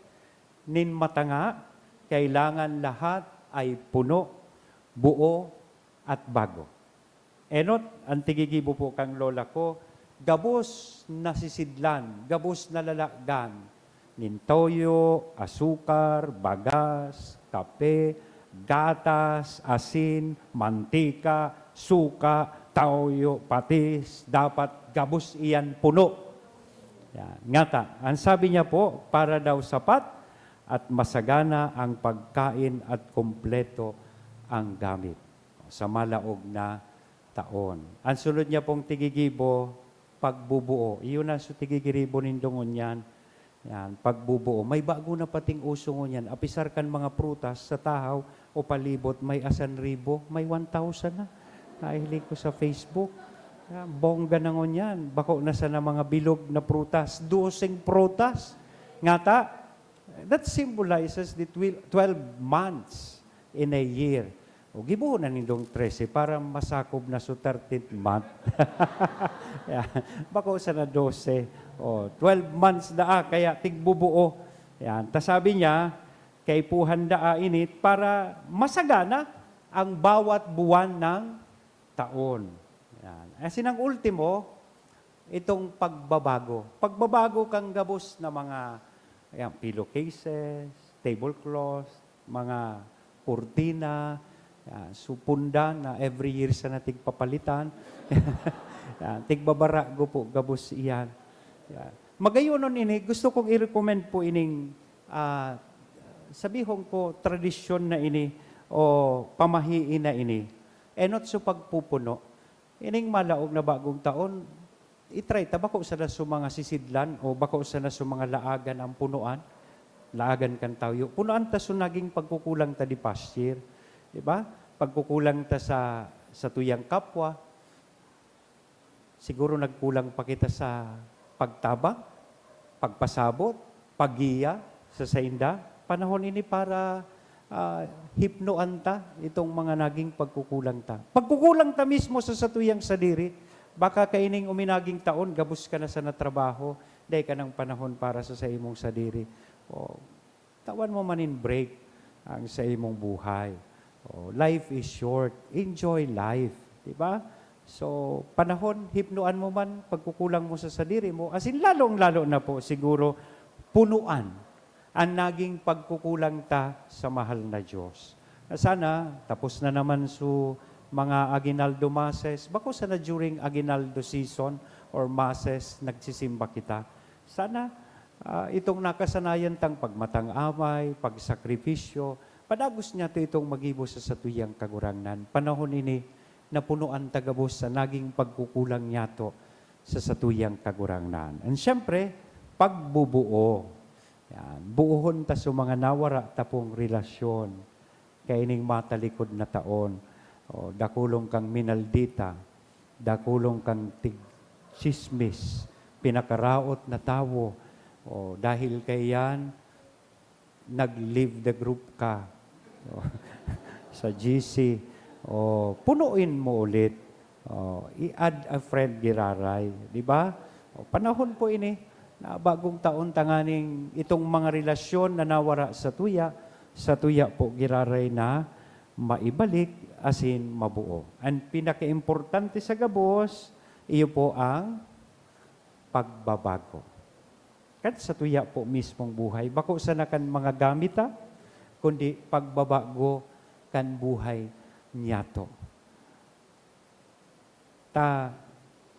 nin matanga, kailangan lahat ay puno, buo, at bago. Enot, ang tigigibo po kang lola ko, gabos na sisidlan, gabos na lalagan, nin toyo, asukar, bagas, kape, gatas, asin, mantika, suka, toyo, patis, dapat gabos iyan puno. Yan. Ngata, ang sabi niya po, para daw sapat at masagana ang pagkain at kompleto ang gamit sa malaog na taon. Ang sunod niya pong tigigibo, pagbubuo. Iyon ang su-, tigigiribo nindo ngunyan. Yan, pagbubuo. May bago na pating uso ngunyan. Apisar kan mga prutas sa tahaw o palibot, may asan ribo, may one thousand na. Nahiling ko sa Facebook. Yan, bongga na ngunyan. Bako na sana mga bilog na prutas. Doseng prutas. Ngata, that symbolizes the twel-, twelve months in a year. O, gibohon na nindong trese para masakob na so thirteenth month. Yan. Bako sana dose. O, twelve months na, ah, kaya tigbubuo. Yan. Ta sabi niya, kaipuhan daa ini para masagana ang bawat buwan ng taon. Yan. Asin ang ultimo, itong pagbabago. Pagbabago kang gabos na mga, ayan, pillowcases, tablecloth, mga kurtina, yan, supunda na every year sa natigpapalitan. Yan, tigbabarago po, gabos iyan. Yan. Magayonon ini, gusto kong i-recommend po ining, ah, sabihon ko, tradisyon na ini o pamahiin na ini. Enot so pagpupuno. Ining malaog na bagong taon, i-try ta, bako sana so mga sisidlan o bako sana so mga laagan ang punuan, laagan kan tawo. Punuan ta so naging pagkukulang ta di past year, di ba? Pagkukulang ta sa, sa tuyang kapwa, siguro nagkulang pa kita sa pagtabang, pagpasabot, paggiya sa sainda. Panahon ini para, ah, hipnoan ta itong mga naging pagkukulang ta. Pagkukulang ta mismo sa satuyang sadiri, baka kaining uminaging taon, gabos ka na sa natrabaho, dai ka ng panahon para sa, sa imong sadiri. O, tawan mo man in break ang sa imong buhay. O, life is short. Enjoy life. Di ba? So, panahon, hipnoan mo man, pagkukulang mo sa sadiri mo, asin lalong-lalo na po siguro, punuan ang naging pagkukulang ta sa mahal na Diyos. Na sana, tapos na naman su mga aguinaldo masses, bako sana during aguinaldo season or masses, nagsisimba kita. Sana, ah, itong nakasanayan tang pagmatang-amay, pagsakripisyo, padagos niyato itong magibo sa satuyang Kagurangnan. Panahon ini, napunoan ta gabos sa naging pagkukulang niyato sa satuyang Kagurangnan. And siyempre, pagbubuo. Yan. Buohon ta sa mga nawara tapong relasyon kaining matalikod na taon. O, dakulong kang minaldita, dakulong kang tig-tsismis, pinakaraot na tawo. O, dahil kaiyan, nag-leave the group ka. O, sa G C, o, punuin mo ulit. O, i-add a friend, giraray, di ba? O, panahon po ini na bagong taon tanganing itong mga relasyon na nawara sa tuya, sa tuya po giraray na maibalik asin mabuo. Ang pinakaimportante sa gabos, iyo po ang pagbabago. Kan sa tuya po mismong buhay, bako sana kan mga gamit, ha, kundi pagbabago kan buhay niyato. Ta,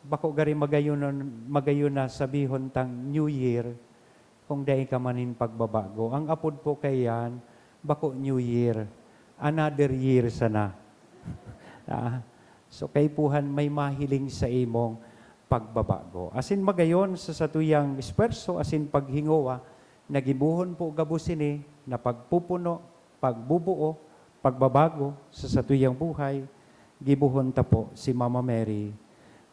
bako gari magayon, magayon na sabihon tang New Year kung dai ka man nin pagbabago. Ang apod po kaiyan, bako New Year, another year sana. Ah, so, kaipuhan may mahiling sa imong pagbabago. Asin magayon sa satuyang esfuerso asin paghingowa, nagibohon po gabos ini na pagpupuno, pagbubuo, pagbabago sa satuyang buhay, gibohon ta po si Mama Mary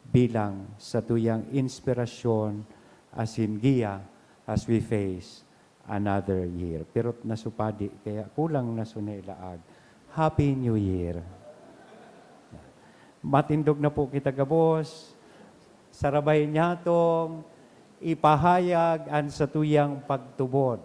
bilang satuyang inspirasyon asin giya as we face another year. Pero nasupadi, kaya kulang na so nailaag. Happy New Year! Matindog na po kita gabos. Sarabay niyatong ipahayag an satuyang pagtubod.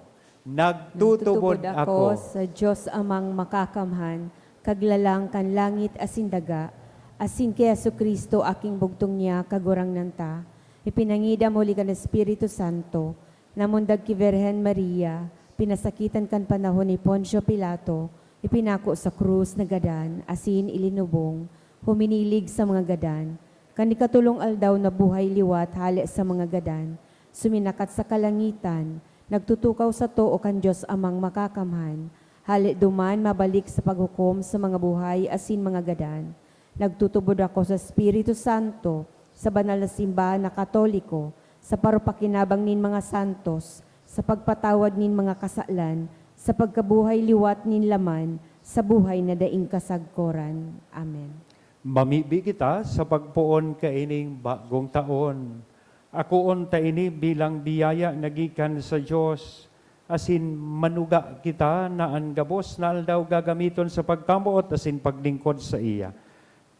Nagtutubod ako sa Dios Amang Makakamhan, Kaglalang kan langit asin daga, asin ki Jesu-Cristo, aking bugtong niya, Kagurangnan ta. Ipinangidam huli kan Espiritu Santo, namundag ki Birhen Maria, pinasakitan kan panahon ni Poncio Pilato, ipinako sa krus, nagadan, asin ilinubong, huminilig sa mga gadan. Kan ikatolong aldaw, nabuhay liwat hale sa mga gadan, suminakat sa kalangitan, nagtutukaw sa too kan Dios Amang Makakamhan. Hale duman, mabalik sa paghukom sa mga buhay asin mga gadan. Nagtutubod ako sa Espiritu Santo, sa banal na simbahan na Katoliko, sa parupakinabang nin mga santos, sa pagpatawad nin mga kasalan, sa pagkabuhay liwat nin laman, sa buhay na daing kasagkoran. Amen. Mamibi kita sa pagpoon kaining bagong taon. Akoon ta ini bilang biyaya na gikan sa Dios, asin manuga kita na an gabos na aldaw gagamiton sa pagkamoot asin paglingkod saiya.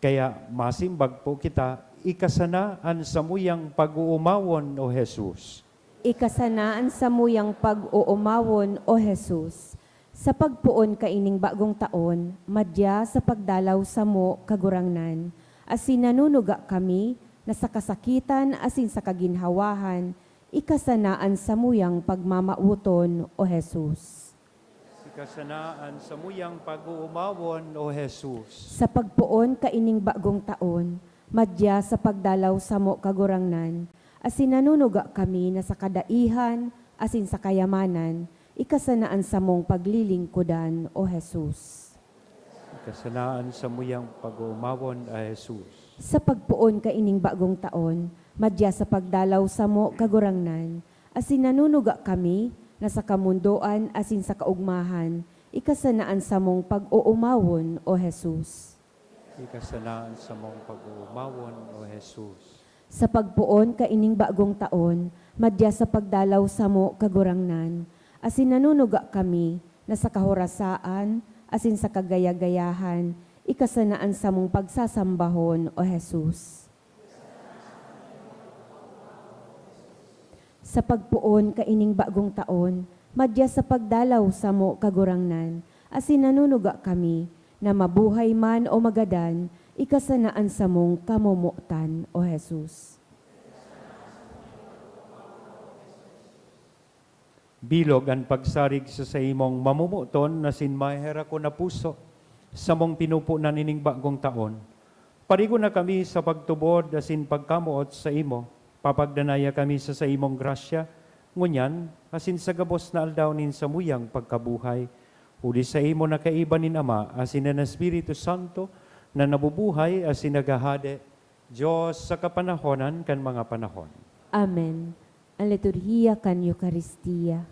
Kaya masimbag po kita, ika sana an samuyang pag-oomawon, O Jesus. Ika sana an samuyang pag-oomawon, O Jesus. Sa pagpoon kaining bagong taon, madya sa pagdalaw samo, Kagurangnan, asin nanunuga kami na sa kasakitan asin sa kaginhawahan, ika sana an samuyang pagmamawoton, O Jesus. Ika sana an samuyang pag-oomawon, O Jesus. Sa pagpoon kaining bagong taon, madya sa pagdalaw samo, Kagurangnan, asin nanunuga kami na sa kadaihan asin sa kayamanan, ika sana an samong paglilingkodan, O Jesus. Ika sana an samuyang pag-oomawon, O Jesus. Sa pagpoon kaining bagong taon, madya sa pagdalaw samo, Kagurangnan, asin nanunuga kami na sa kamondoan asin sa kaogmahan, ika sana an samong pag-oomawon, O Jesus. Ika sana an samong pag-oomawon, O Jesus. Sa pagpoon kaining bagong taon, madya sa pagdalaw samo, Kagurangnan, asin nanunuga kami na sa kahorasaan asin sa kagaya-gayahan, ika sana an samong pagsasambahon, O Jesus. Sa pagpoon kaining bagong taon, madya sa pagdalaw samo, Kagurangnan, asin nanunuga kami na mabuhay man o magadan, ika sana an samong kamomotan, O Jesus. Bilog an pagsarig sa saimong mamomoton asin maheherakon na puso, samong pinupunan nining bagong taon. Parigon na kami sa pagtubod asin pagkamoot saimo. Papagdanaya kami sa saimong grasya, ngunyan asin sa gabos na aldaw nin samuyang pagkabuhay. Huli saimo na kaiba nin Ama asin nin Espiritu Santo, na nabubuhay asin naghahade, Dios sa kapanahonan kan mga panahon. Amen. An liturhiya kan Eukaristia.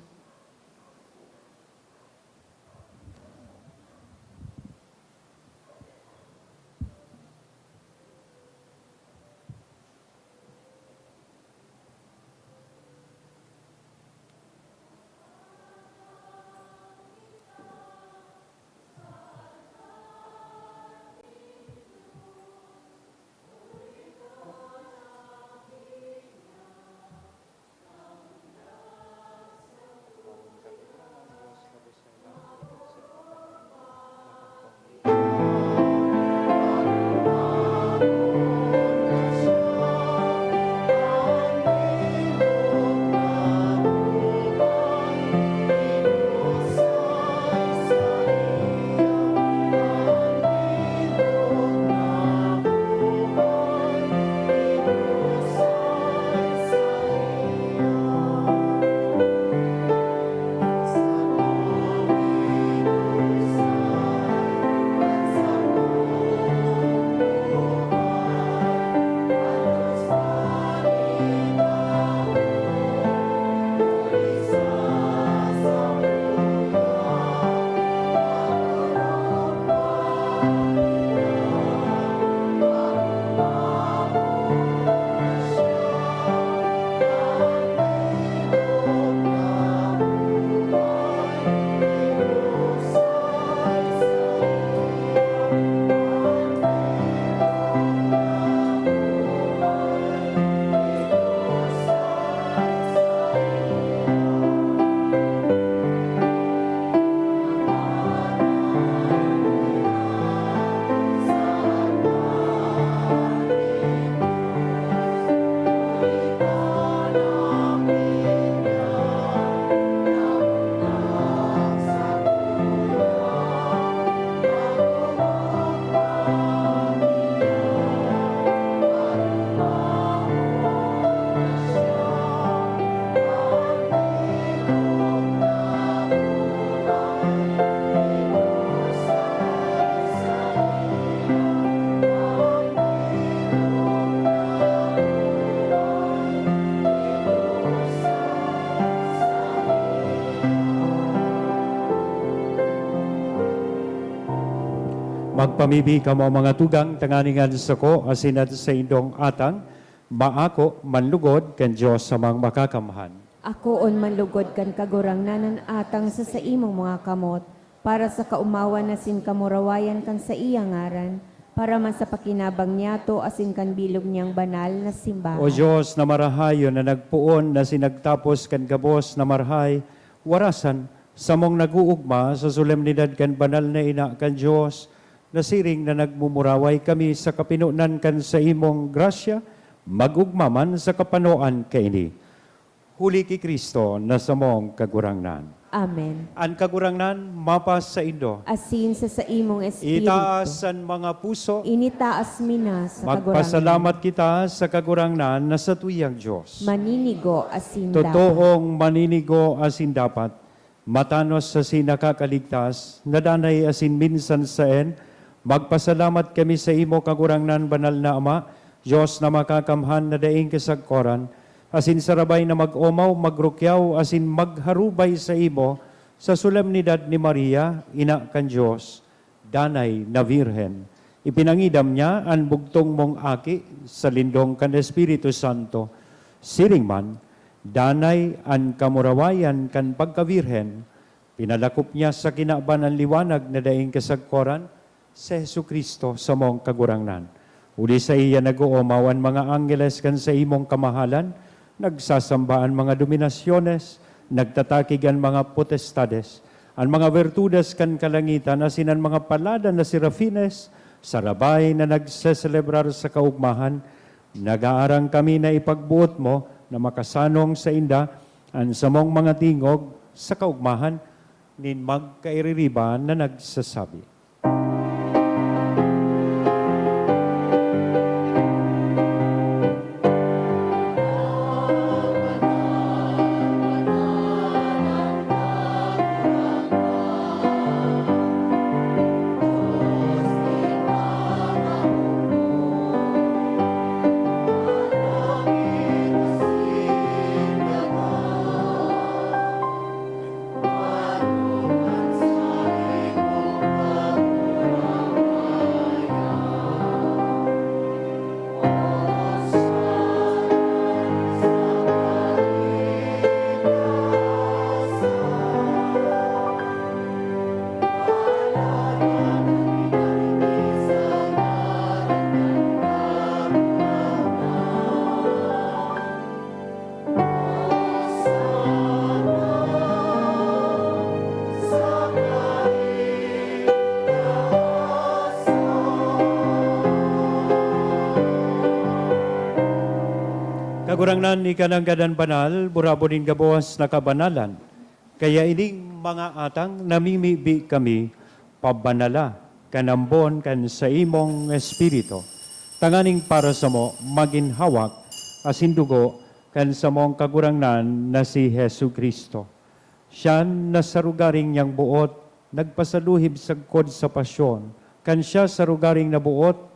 Magpamibi kamo, mga tugang, tanganing an sako asin an saindong atang maako manlugod kan Dios Amang Makakamhan. Akoon manlugod kan Kagurangnan an atang sa saimong mga kamot, para sa kaomawan asin kamurawayan kan saiyang ngaran, para man sa pakinabang niyato asin kan bilog niyang banal na simbahan. O Dios na marahayon, na nagpoon asin nagtapos kan gabos na marahay, warasan, samong nag-oogma sa solemnidad kan banal na Ina kan Dios, nasiring na nagmumuraway kami sa kapinonan kan saimong grasya, mag-ogma man sa kapanoan kaini. Huli ki Cristo na samong Kagurangnan. Amen. An Kagurangnan mapasaindo. Asin sa saimong espiritu. Itaas an mga puso. Initaas mi na sa Kagurangnan. Magpasalamat kita sa Kagurangnan na satuyang Dios. Maninigo asin dapat. Totoong maninigo asin dapat. Matanos asin nakakaligtas, na danay asin minsan saen, magpasalamat kami saimo, Kagurangnan, Banal na Ama, Dios na makakamhan na daing kasagkoran, asin sarabay na mag-omaw, magrukyaw, asin magharubay saimo sa solemnidad ni Maria, Ina kan Dios, danay na Birhen. Ipinangidam niya an bugtong mong Aki sa lindong kan Espiritu Santo. Siring man, danay an kamurawayan kan pagkabirhen, pinalakop niya sa kinaban an liwanag na daing kasagkoran, si Jesu-Cristo, samong Kagurangnan. Huli saiya nag-oomaw an mga angheles kan saimong kamahalan, nagsasamba an mga dominasyones, nagtatakig an mga potestades, an mga bertudes kan kalangitan asin an mga paladan na serafines, sarabay na nagseselebrar sa kaogmahan. Nagaarang kami na ipagboot mo na makasanong sainda an samong mga tingog sa kaogmahan nin magkaiririba na nagsasabi. Kagurangnan, ika an gadan banal, burabod nin gabos na kabanalan. Kaya ining mga atang namimibi kami, pabanala kan ambon kan saimong Espiritu, tanganing para samo magin hawak asin dugo kan samong Kagurangnan na si Jesu-Cristo. Siyan na sa rogaring niyang boot nagpasaluhib sagkod sa pasyon. Kan siya sa rogaring naboot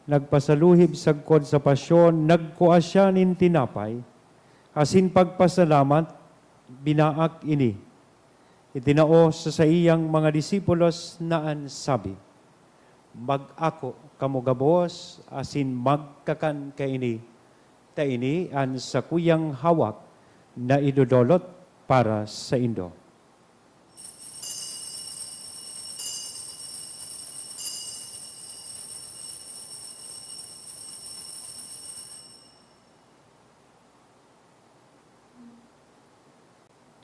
nagpasaluhib sagkod sa pasyon, nagkua siya nin tinapay, asin pagpasalamat, binaak ini, itinao sa saiyang mga disipulos na an sabi, "Mag-ako kamo gabos asin magkakan kaini, ta ini an sakuyang hawak na idodolot para saindo."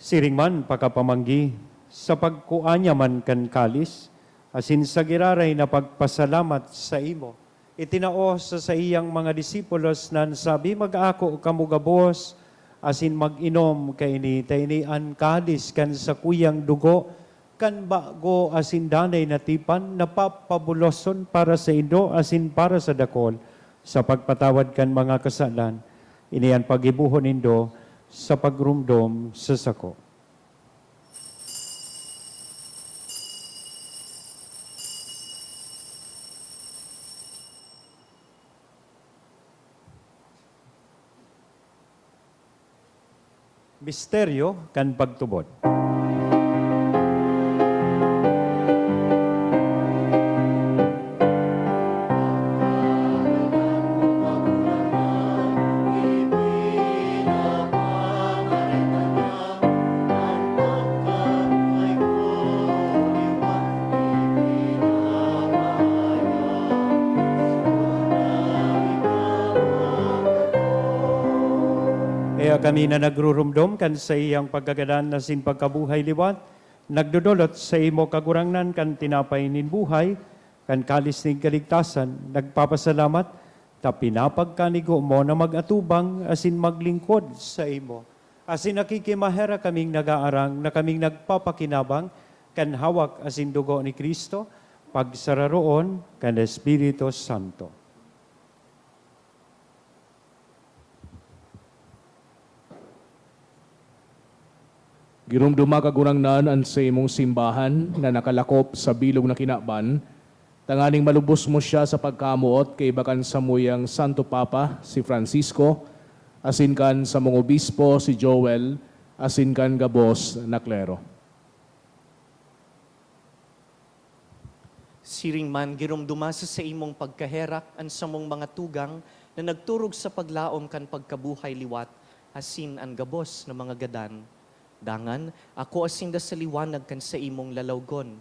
Siring man, pakapamanggi, sa pagkua niya man kan kalis, asin sa giraray na pagpasalamat saimo, itinao sa saiyang mga disipulos na an sabi, "Mag-ako kamo gabos asin mag-inom kaini, ta ini an kalis kan sakuyang dugo kan bago asin danay na tipan na papabuloson para saindo asin para sa dakul sa pagpatawad kan mga kasalan. Ini an paggibohon nindo sa pagromdom sa sako." Misteryo kan pagtubod. Kaya kami na nagrurumdom kan saiyang pagkagadan asin pagkabuhay liwat, nagdodolot saimo, Kagurangnan, kan tinapay nin buhay, kan kalis nin kaligtasan, nagpapasalamat ta pinapagkanigo mo na mag-atubang asin maglingkod saimo. Asin nakikimaherak kaming nagaarang na kaming nagpapakinabang kan hawak asin dugo ni Cristo, pagsararoon kan Espiritu Santo. Giromdoma, Kagurangnan, an saimong simbahan na nakalakop sa bilog na kinaban, tanganing malubos mo siya sa pagkamoot kaiba kan samuyang Santo Papa, si Francisco, asin kan samong obispo, si Joel, asin kan gabos na klero. Siring man, giromdoma sa saimong pagkaherak an samong mga tugang na nagturog sa paglaom kan pagkabuhay liwat, asin an gabos na mga gadan. Dangan, akoa sinda sa liwanag kan saimong lalawgon.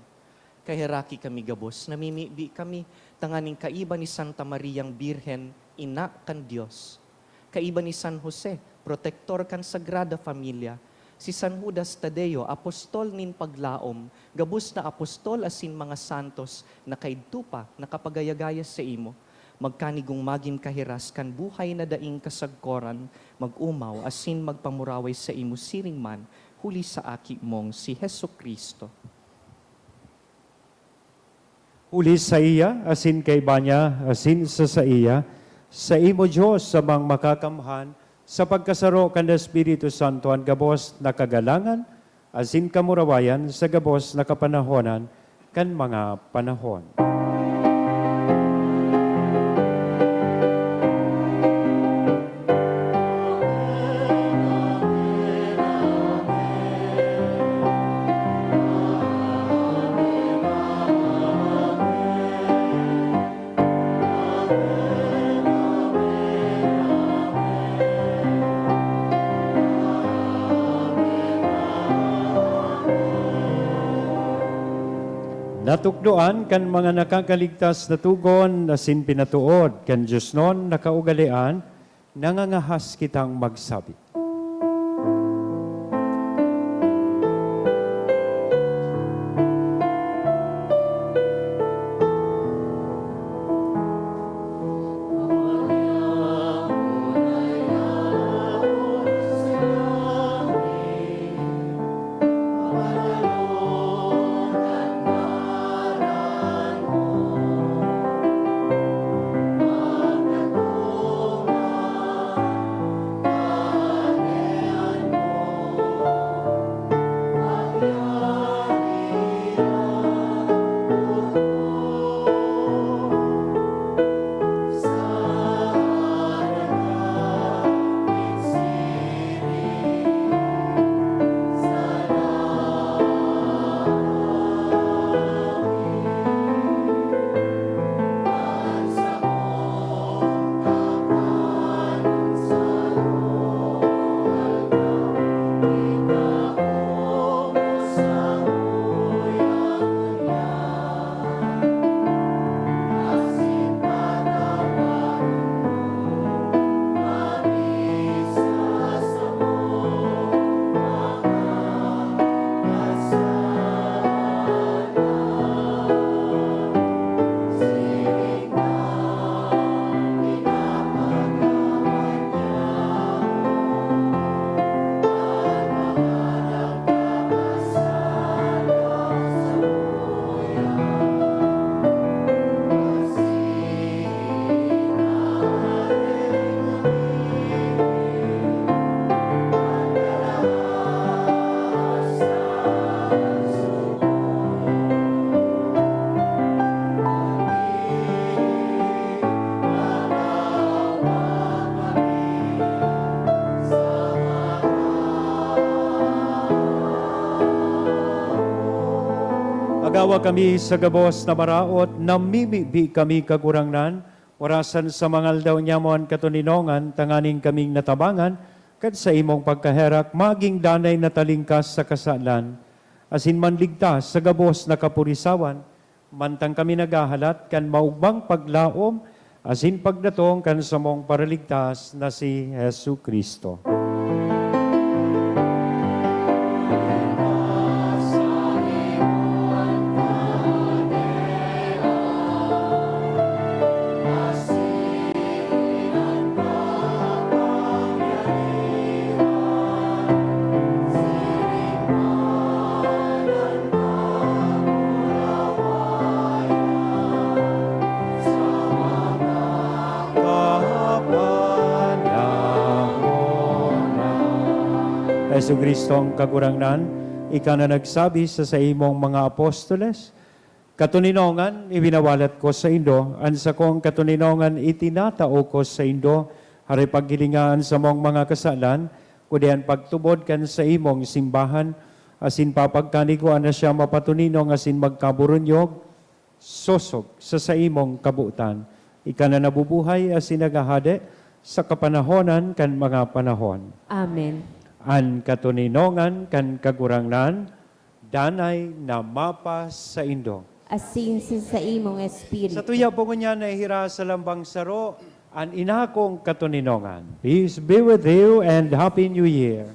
Kaheraki kami gabos, namimibi kami, tanganing kaiba ni Santa Mariang Birhen, Ina kan Dios, kaiba ni San Jose, protektor kan Sagrada Familia, si San Judas Tadeo, apostol nin paglaom, gabos na apostol asin mga santos na kaidto pa nakapagaya-gaya saimo, magkanigong magin kahiras kan buhay na daing kasagkoran, mag-omaw asin magpamuraway saimo siring man, huli sa Aki mong si Jesu-Cristo. Huli saiya, asin kaiba niya, asin sa saiya, saimo, Dios, Amang Makakamhan, sa pagkasaro kan Espiritu Santo, an gabos na kagalangan asin kamurawayan sa gabos na kapanahonan kan mga panahon. Natukdoan kan mga nakakaligtas na togon asin pinatood kan diosnon na kaugalean, nangangahas kitang magsabi. Magawa kami sa gabos na maraot, namimibi kami, Kagurangnan, orasan sa mga aldaw nyamo an katoninongan, tanganing kaming natabangan, kan saimong pagkaherak, maging danay na talingkas sa kasalan, asin manligtas sa gabos na kapurisawan, mantang kami naghahalat kan maogmang paglaom asin pagdatong kan samong Paraligtas na si Jesu-Cristo. Kapanahon na. Jesu-Cristo ang Kagurangnan, ika na nagsabi sa saimong mga apostoles, "Katoninongan, ibinawalat ko saindo, an sakong katoninongan itinatao ko saindo, hare paghilinga an samong mga kasalan, kundi an pagtubod kan saimong simbahan, asin papagkanigua na siya mapatoninong asin magkaburunyog, sosog sa saimong kabotan. Ika na nabubuhay asin naghahade sa kapanahonan kan mga panahon." Amen. An katoninongan kan Kagurangnan, danay na mapa saindo. Asin sa saimong espiritu. Satuya po ngunyan na ihira sa lambang saro an inakong katoninongan. Peace be with you and Happy New Year!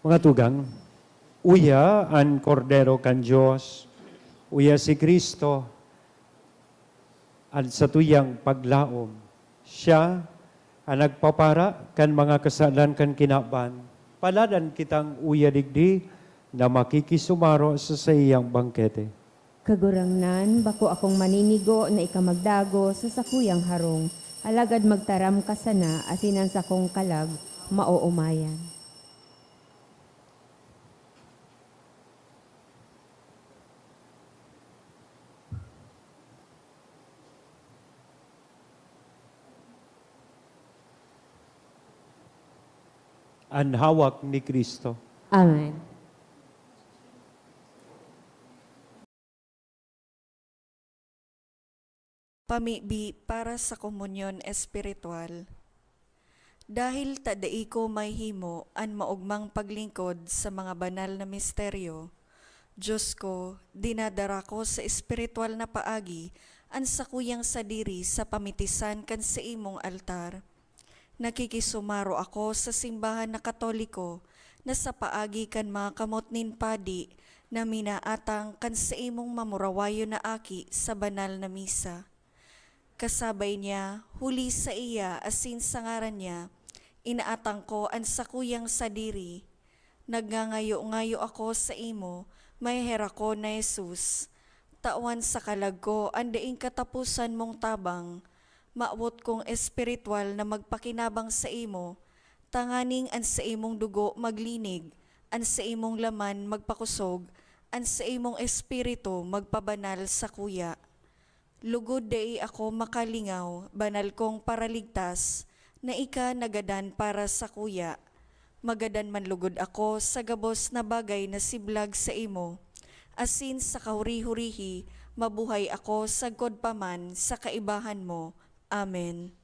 Mga tugang, uya an Kordero kan Dios, uya si Cristo, an satuyang paglaom. Siya an nagpapara kan mga kasalan kan kinaban. Paladan kitang uya digdi na makikisumaro sa saiyang bangkete. Kagurangnan, bako akong maninigo na ika magdagos sa sakuyang harong, alagad magtaram ka sana asin an sakong kalag maoomayan. An hawak ni Cristo. Amen. Pamibi para sa komunyon espiritual. Dahil ta dai ko mahimo an maogmang paglingkod sa mga banal na misteryo, Dios ko, dinadara ko sa espiritual na paagi an sakuyang sadiri sa pamitisan kan saimong altar. Nakikisumaro ako sa simbahan na Katoliko na sa paagi kan mga kamot nin padi na minaatang kan saimong mamurawayon na aki sa banal na misa. Kasabay niya, huli saiya asin sa ngaran niya, inaatang ko an sakuyang sadiri. Nagngangayo-ngayo ako saimo, maheherakon na Jesus. Tawan sa kalag ko an daing kataposan mong tabang. Mawot kong espirituwal na magpakinabang saimo, tanganing an saimong dugo maglinig, an saimong laman magpakosog, an saimong espiritu magpabanal sakuya. Lugod dai ako makalingaw, banal kong Paraligtas, na ika nagadan para sakuya. Magadan man lugod ako sa gabos na bagay na siblag saimo, asin sa kahuri-hurihi mabuhay ako sagkod pa man sa kaibahan mo. Amen.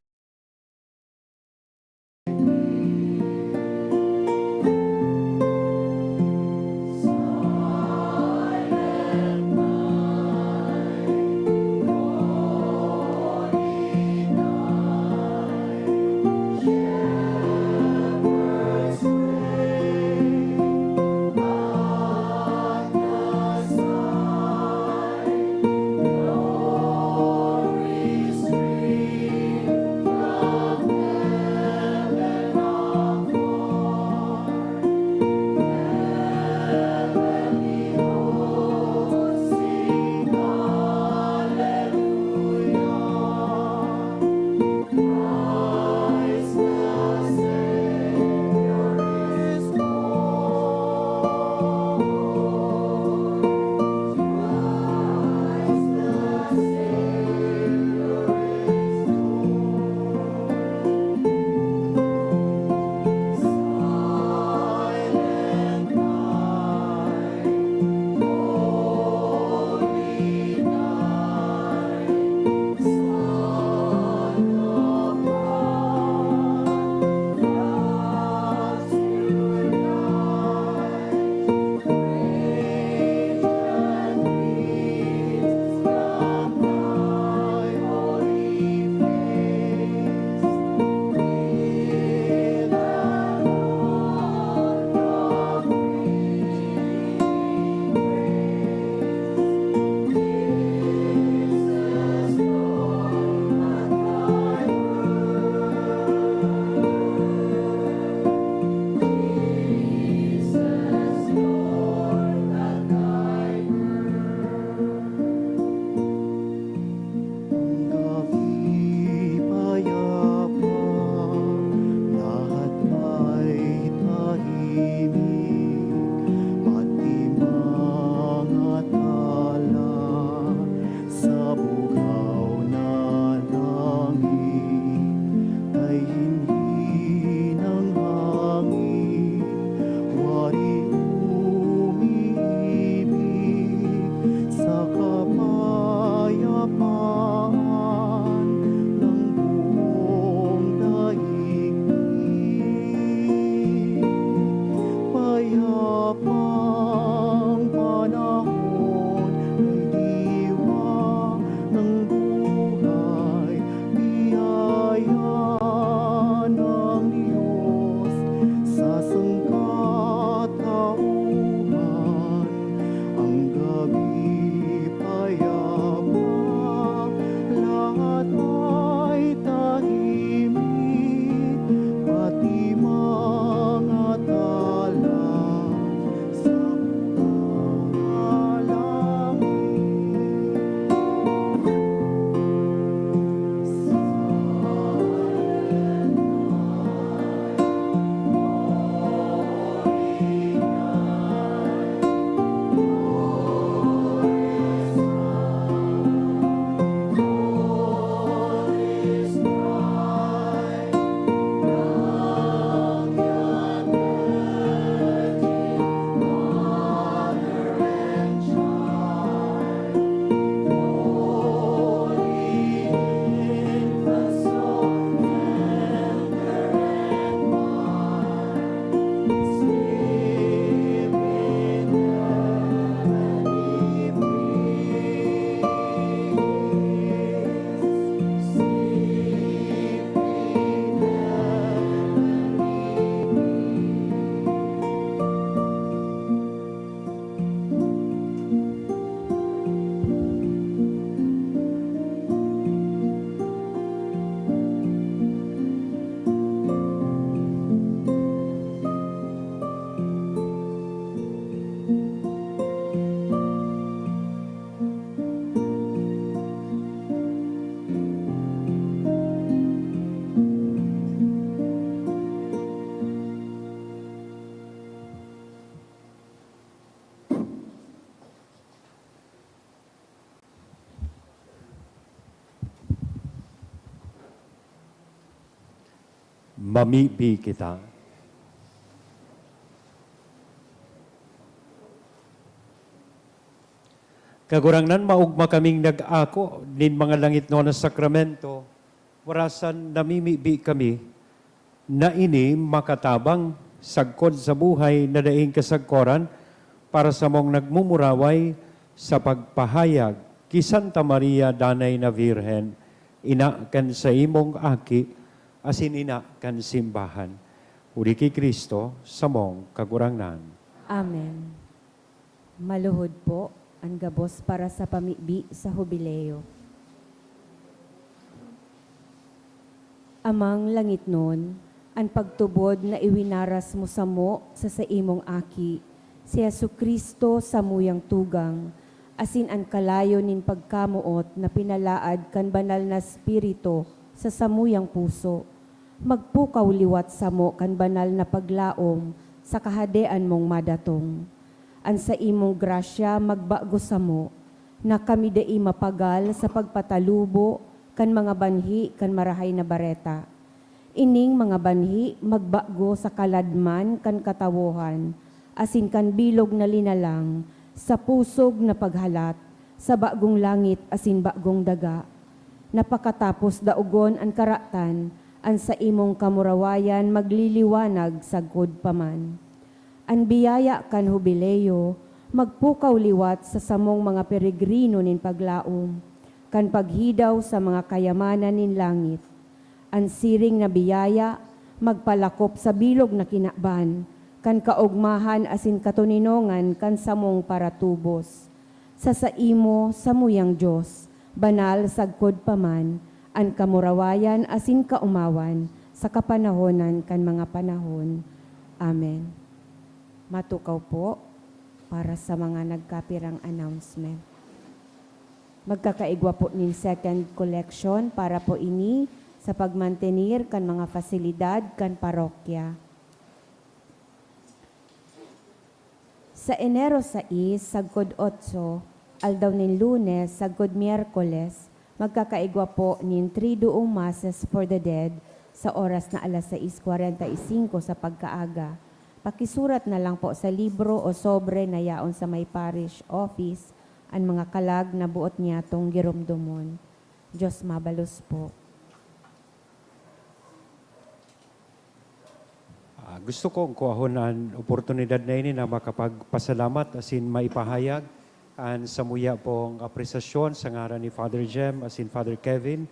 Pamibi kita. Kagurangnan, maogma kaming nag-ako nin mga langitnon na sakramento, warasan namimibi kami na ini makatabang sagkod sa buhay na daing kasagkoran para samong nagmumuraway sa pagpahayag ki Santa Maria Danay na Birhen, ina kan saimong Aki, asin ina kan simbahan, huli ki Cristo, samong Kagurangnan. Amen. Maluhod po an gabos para sa pamibi sa Hubileo. Amang langitnon, an pagtubod na iwinaras mo samo sa saimong Aki, si Jesu-Cristo, samuyang tugang, asin an kalayo nin pagkamoot na pinalaad kan Banal na Espiritu sa samuyang puso, magpukaw liwat samo kan banal na paglaom sa Kahadean mong madatong. An saimong grasya magbago samo, na kami dai mapagal sa pagpatalubo kan mga banhi kan Marahay na Bareta. Ining mga banhi magbago sa kaladman kan katawohan asin kan bilog na linalang sa pusog na paghalat sa bagong langit asin bagong daga, na pakatapos daogon an karatan, an saimong kamurawayan magliliwanag sagkod pa man. An biyaya kan Hubileo magpukaw liwat sa samong mga peregrino nin paglaom, kan paghidaw sa mga kayamanan nin langit. An siring na biyaya magpalakop sa bilog na kinaban kan kaogmahan asin katoninongan kan samong paratubos. Sa saimo, samuyang Dios, banal sagkod pa man an kamurawayan asin kaomawan sa kapanahonan kan mga panahon. Amen. Matukaw po para sa mga nagkapirang announcement. Magkakaigwa po nin second collection para po ini sa pagmantenir kan mga fasilidad kan parokya. Sa Enero sais, sagkod otso, aldaw nin Lunes, sagkod Miyerkules, magkakaigwa po nin Triduum Masses for the Dead sa oras na alas sais kwarenta y singko sa pagkaaga. Pakisurat na lang po sa libro o sobre na yaon sa may parish office an mga kalag na boot niyatong giromdomon. Diyos mabalos po. Ah, gusto kong kuahon an oportunidad na ini na makapagpasalamat asin maipahayag an samuya pong apresasyon sa ngaran ni Father Jem asin Father Kevin,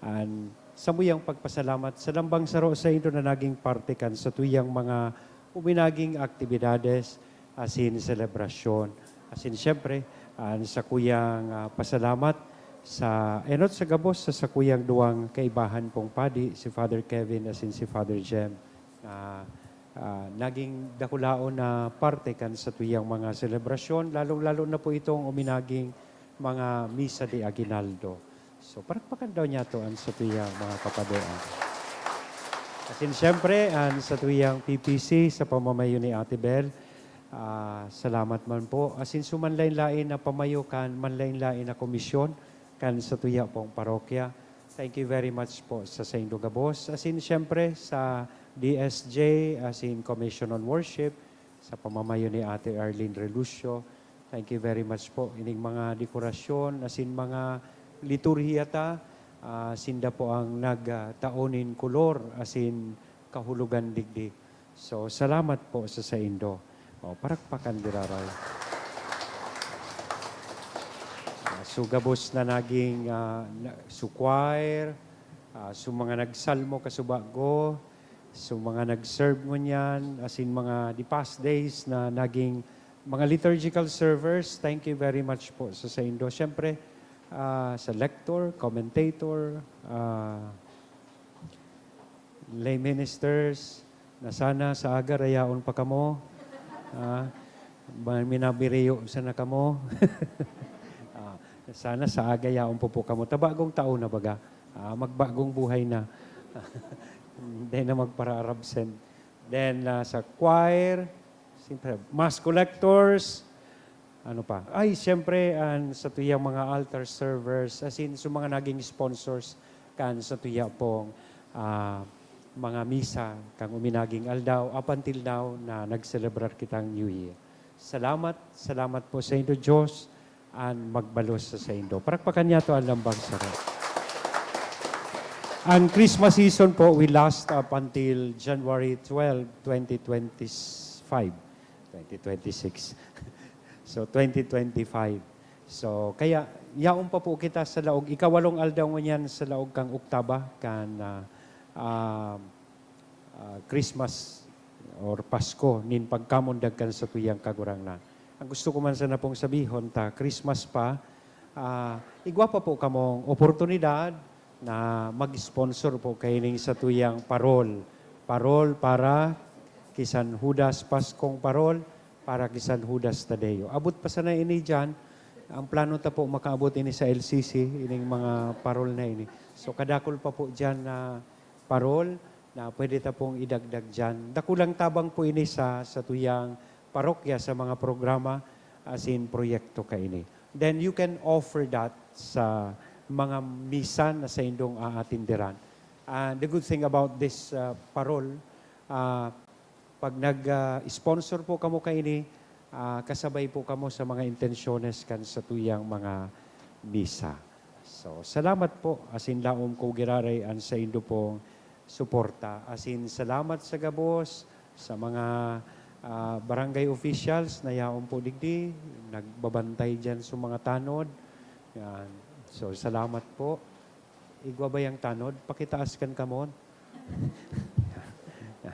an samuyang pagpasalamat sa lambang saro saindo na naging parte kan satuyang mga uminaging aktibidades asin selebrasyon. Asin siyempre, an sakuyang, ah, pasalamat sa enot sa gabos sa sakuyang duwang kaibahan pong padi, si Father Kevin asin si Father Jem, na, ah, naging dakulaon na parte kan satuyang mga selebrasyon, lalong-lalo na po itong uminaging mga misa de aguinaldo. So, palakpakan daw niyato an satuyang mga kapadoan. Asin siyempre, an satuyang P P C sa pamamayo ni Ate Bel, ah, salamat man po. Asin su manlain-lain na pamayo kan manlain-lain na komisyon kan satuya pong parokya. Thank you very much po sa saindo gabos. Asin siyempre sa D S J, asin Commission on Worship, sa pamamayo ni Ate Arlene Relucio. Thank you very much po. Ining mga dekorasyon, asin mga liturhiya ta, ah, sinda po ang nag, ah, tao nin kolor, asin kahulogan digdi. So, salamat po sa saindo. O, parakpakan diraray. Ah, su gabos na naging, ah, na, su choir, ah, su mga nagsalmo kasubago, su mga nag-serve ngunyan, asin mga the past days na naging mga liturgical servers, thank you very much po sa saindo. Siyempre, ah, sa lector, commentator, ah, lay ministers, na sana sa aga rayaon pa kamo. Ah, ba-, minabiriyo sana kamo. Ah, sana sa aga yaon po po kamo. Ta bagong taon na baga. Ah, magbagong buhay na. Hindi na magpara-absent. Then, ah, sa choir, siyempre, mass collectors, ano pa? Ay, siyempre, an satuyang mga altar servers, asin su mga naging sponsors kan satuya pong, ah, mga misa kan uminaging aldaw, up until now, na nagselebrar kitang New Year. Salamat, salamat po saindo, Dios an magbalos sa saindo. Palakpakan niyato an lambang saro. Ang Christmas season po will last up until January twelve, twenty twenty-five. Twenty twenty-six. So, twenty twenty-five. So, kaya, yaon pa po kita sa laog. Ikawalong aldaw ngunyan sa laog kan oktaba, kan, ah, ah, ah, Christmas or Pasko nin pagkamundag kan satuyang Kagurangnan. Ang gusto ko man sana pong sabihon, ta Christmas pa, ah, igwa pa po kamong oportunidad na mag-sponsor po kaining satuyang parol. Parol para ki San Judas, Paskong Parol para ki San Judas Tadeo. Abot pa sana ini diyan. Ang plano ta po makaabot ini sa L C C, ining mga parol na ini. So, kadakul pa po diyan na parol na pwede ta pong idagdag diyan. Dakulang tabang po ini sa satuyang parokya sa mga programa asin proyekto kaini. Then you can offer that sa mga misa na saindong aatinderan. And the good thing about this, ah, parol, ah, pag nag, ah, sponsor po kamo kaini, ah, kasabay po kamo sa mga intensyones kan satuyang mga misa. So, salamat po. Asin laom ko giraray an saindo pong suporta. Asin salamat sa gabos sa mga, ah, barangay officials na yaon po digdi, nagbabantay diyan sa mga tanod. Yan. So, salamat po. Igwa ba yang tanod? Pakitaas kan kamot.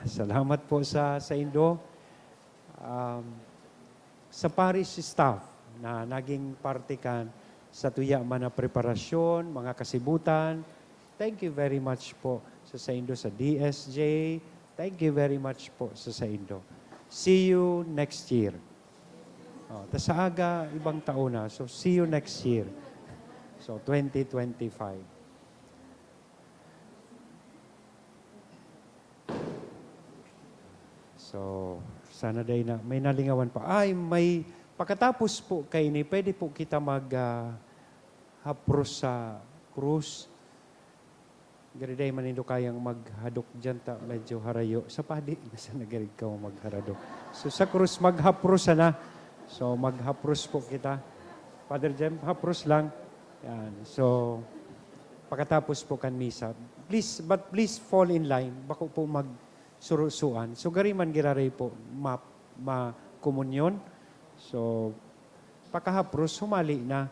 Salamat po sa saindo. Um, sa parish staff na naging parte kan satuya man na preparasyon, mga kasibutan, thank you very much po sa saindo sa D S J. Thank you very much po sa saindo. See you next year. Oh, ta sa aga, ibang taon na. So, see you next year. So, twenty twenty-five. So, sana day na, may nalingawan pa. Ay, may, pakatapos po kaini, pwede po kita mag, ah, hapros sa krus. Gari day man nindo kayang maghadok diyan ta, medyo harayo. Sa padi, nasa nagarig ka mo magharadok. So, sa krus, maghapros sana. So, maghapros po kita. Father Jem, hapros lang. Yan. So, pakatapos po kan misa. Please, but please fall in line. Bako po magsurusuan. So, gari man giraray po, ma, ma, komunyon. So, pakahapros, humali na.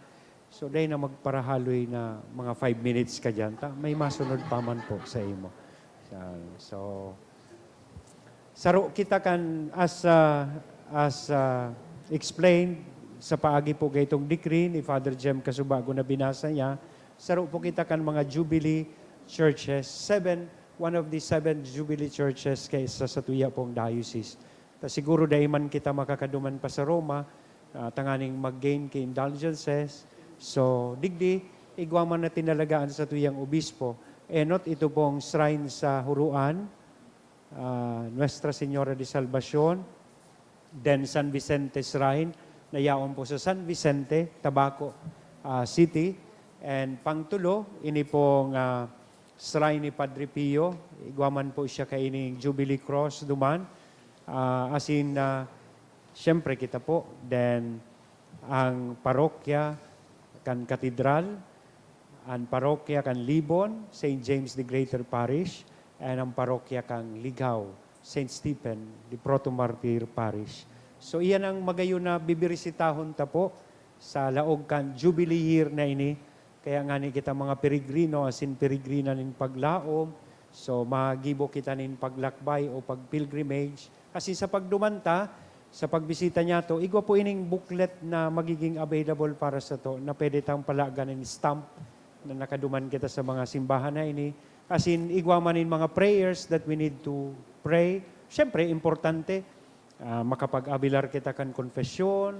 So, dai na magparahaloy na mga five minutes ka diyan. Ta, may masunod pa man po sa imo. Yan. So, saro kita kan as, ah, as, ah, explained sa paagi po gaytong decree ni Father Jem Kasubago na binasa niya, saro po kita kan mga Jubilee churches, seven, one of the seven Jubilee churches kay sa, sa tuya pong diocese. Ta siguro dai man kita makakaduman pa sa Roma, ah, tanganing mag-gain ki indulgences. So, digdi, igwa man na tinalagaan sa tuyang obispo. Enot ito pong shrine sa Huruan, ah, Nuestra Señora de Salvacion, then San Vicente Shrine, na yaon po sa San Vicente, Tabaco, ah, City, and pangtulo, ini pong, ah, shrine ni Padre Pio, igwa man po siya kaining Jubilee Cross duman, ah, asin, ah, siyempre kita po, then ang parokya kan Katedral, ang parokya kan Libon, Saint James the Greater Parish, and ang parokya kan Ligao, Saint Stephen the Proto-Martyr Parish. So, iyan ang magayon na bibirisitahon ta po sa laog kan Jubilee year na ini. Kaya ngani kita mga peregrino, asin peregrina nin paglaom, so, magibo kita nin paglakbay o pag-pilgrimage. Asin sa pagduman ta, sa pagbisita niyato, igwa po ining booklet na magiging available para sato, na pwede tang palagan nin stamp na nakaduman kita sa mga simbahan na ini. Asin igwa man nin mga prayers that we need to pray. Siyempre, importante, ah, makapag-abilar kita kan konfesyon,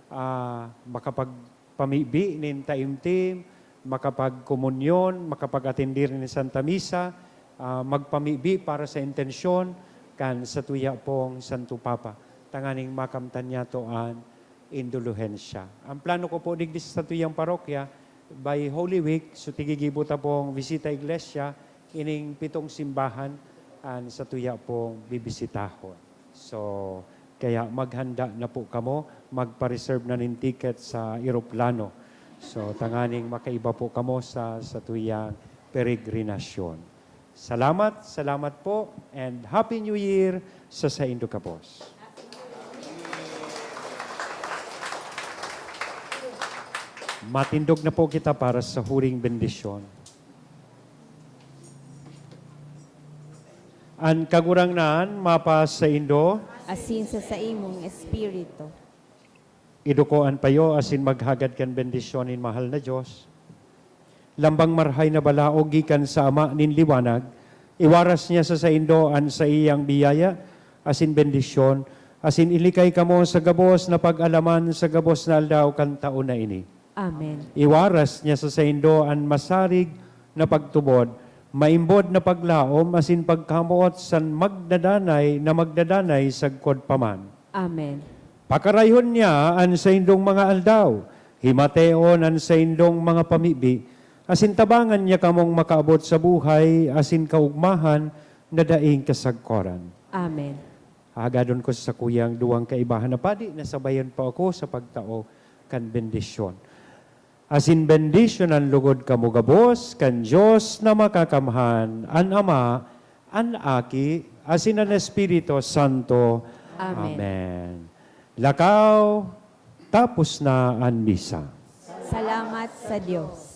ah, makapagpamibi nin taimtim, makapagkomunyon, makapag-atender nin Santa Misa, ah, magpamibi para sa intensyon kan satuya pong Santo Papa, tanganing makamtan niyato an indulhensya. Ang plano ko po digdi sa satuyang parokya, by Holy Week, so tigigibo ta pong bisita iglesia, ining pitong simbahan, an satuya pong bibisitahon. So, kaya maghanda na po kamo, magpa-reserve na nin ticket sa eroplano. So, tanganing makaiba po kamo sa satuyang peregrinasyon. Salamat, salamat po, and Happy New Year sa saindo gabos. Matindog na po kita para sa huring bendisyon. An Kagurangnan mapasaindo. Asin sa saimong espiritu. Iduko an payo asin maghagad kan bendisyon nin mahal na Dios. Lambang marahay na balaog gikan sa Ama nin liwanag, iwaras niya sa saindo an saiyang biyaya asin bendisyon, asin ilikay kamo sa gabos na pag-alaman sa gabos na aldaw kan taon na ini. Amen. Iwaras niya sa saindo an masarig na pagtubod, maimbod na paglaom asin pagkamoot san magdadanay na magdadanay sagkod pa man. Amen. Pakarayhon niya an saindong mga aldaw, himateon an saindong mga pamibi, asin tabangan niya kamong makaabot sa buhay asin kaogmahan na daing kasagkoran. Amen. Hagadon ko sa sakuyang duwang kaibahan na padi na sabayan pa ako sa pagtao kan bendisyon. Asin bendisyonan logod kamo gabos kan Dios na Makakamhan, an Ama, an Aki, asin an Espiritu Santo. Amen. Amen. Lakaw, tapos na an misa. Salamat sa Dios.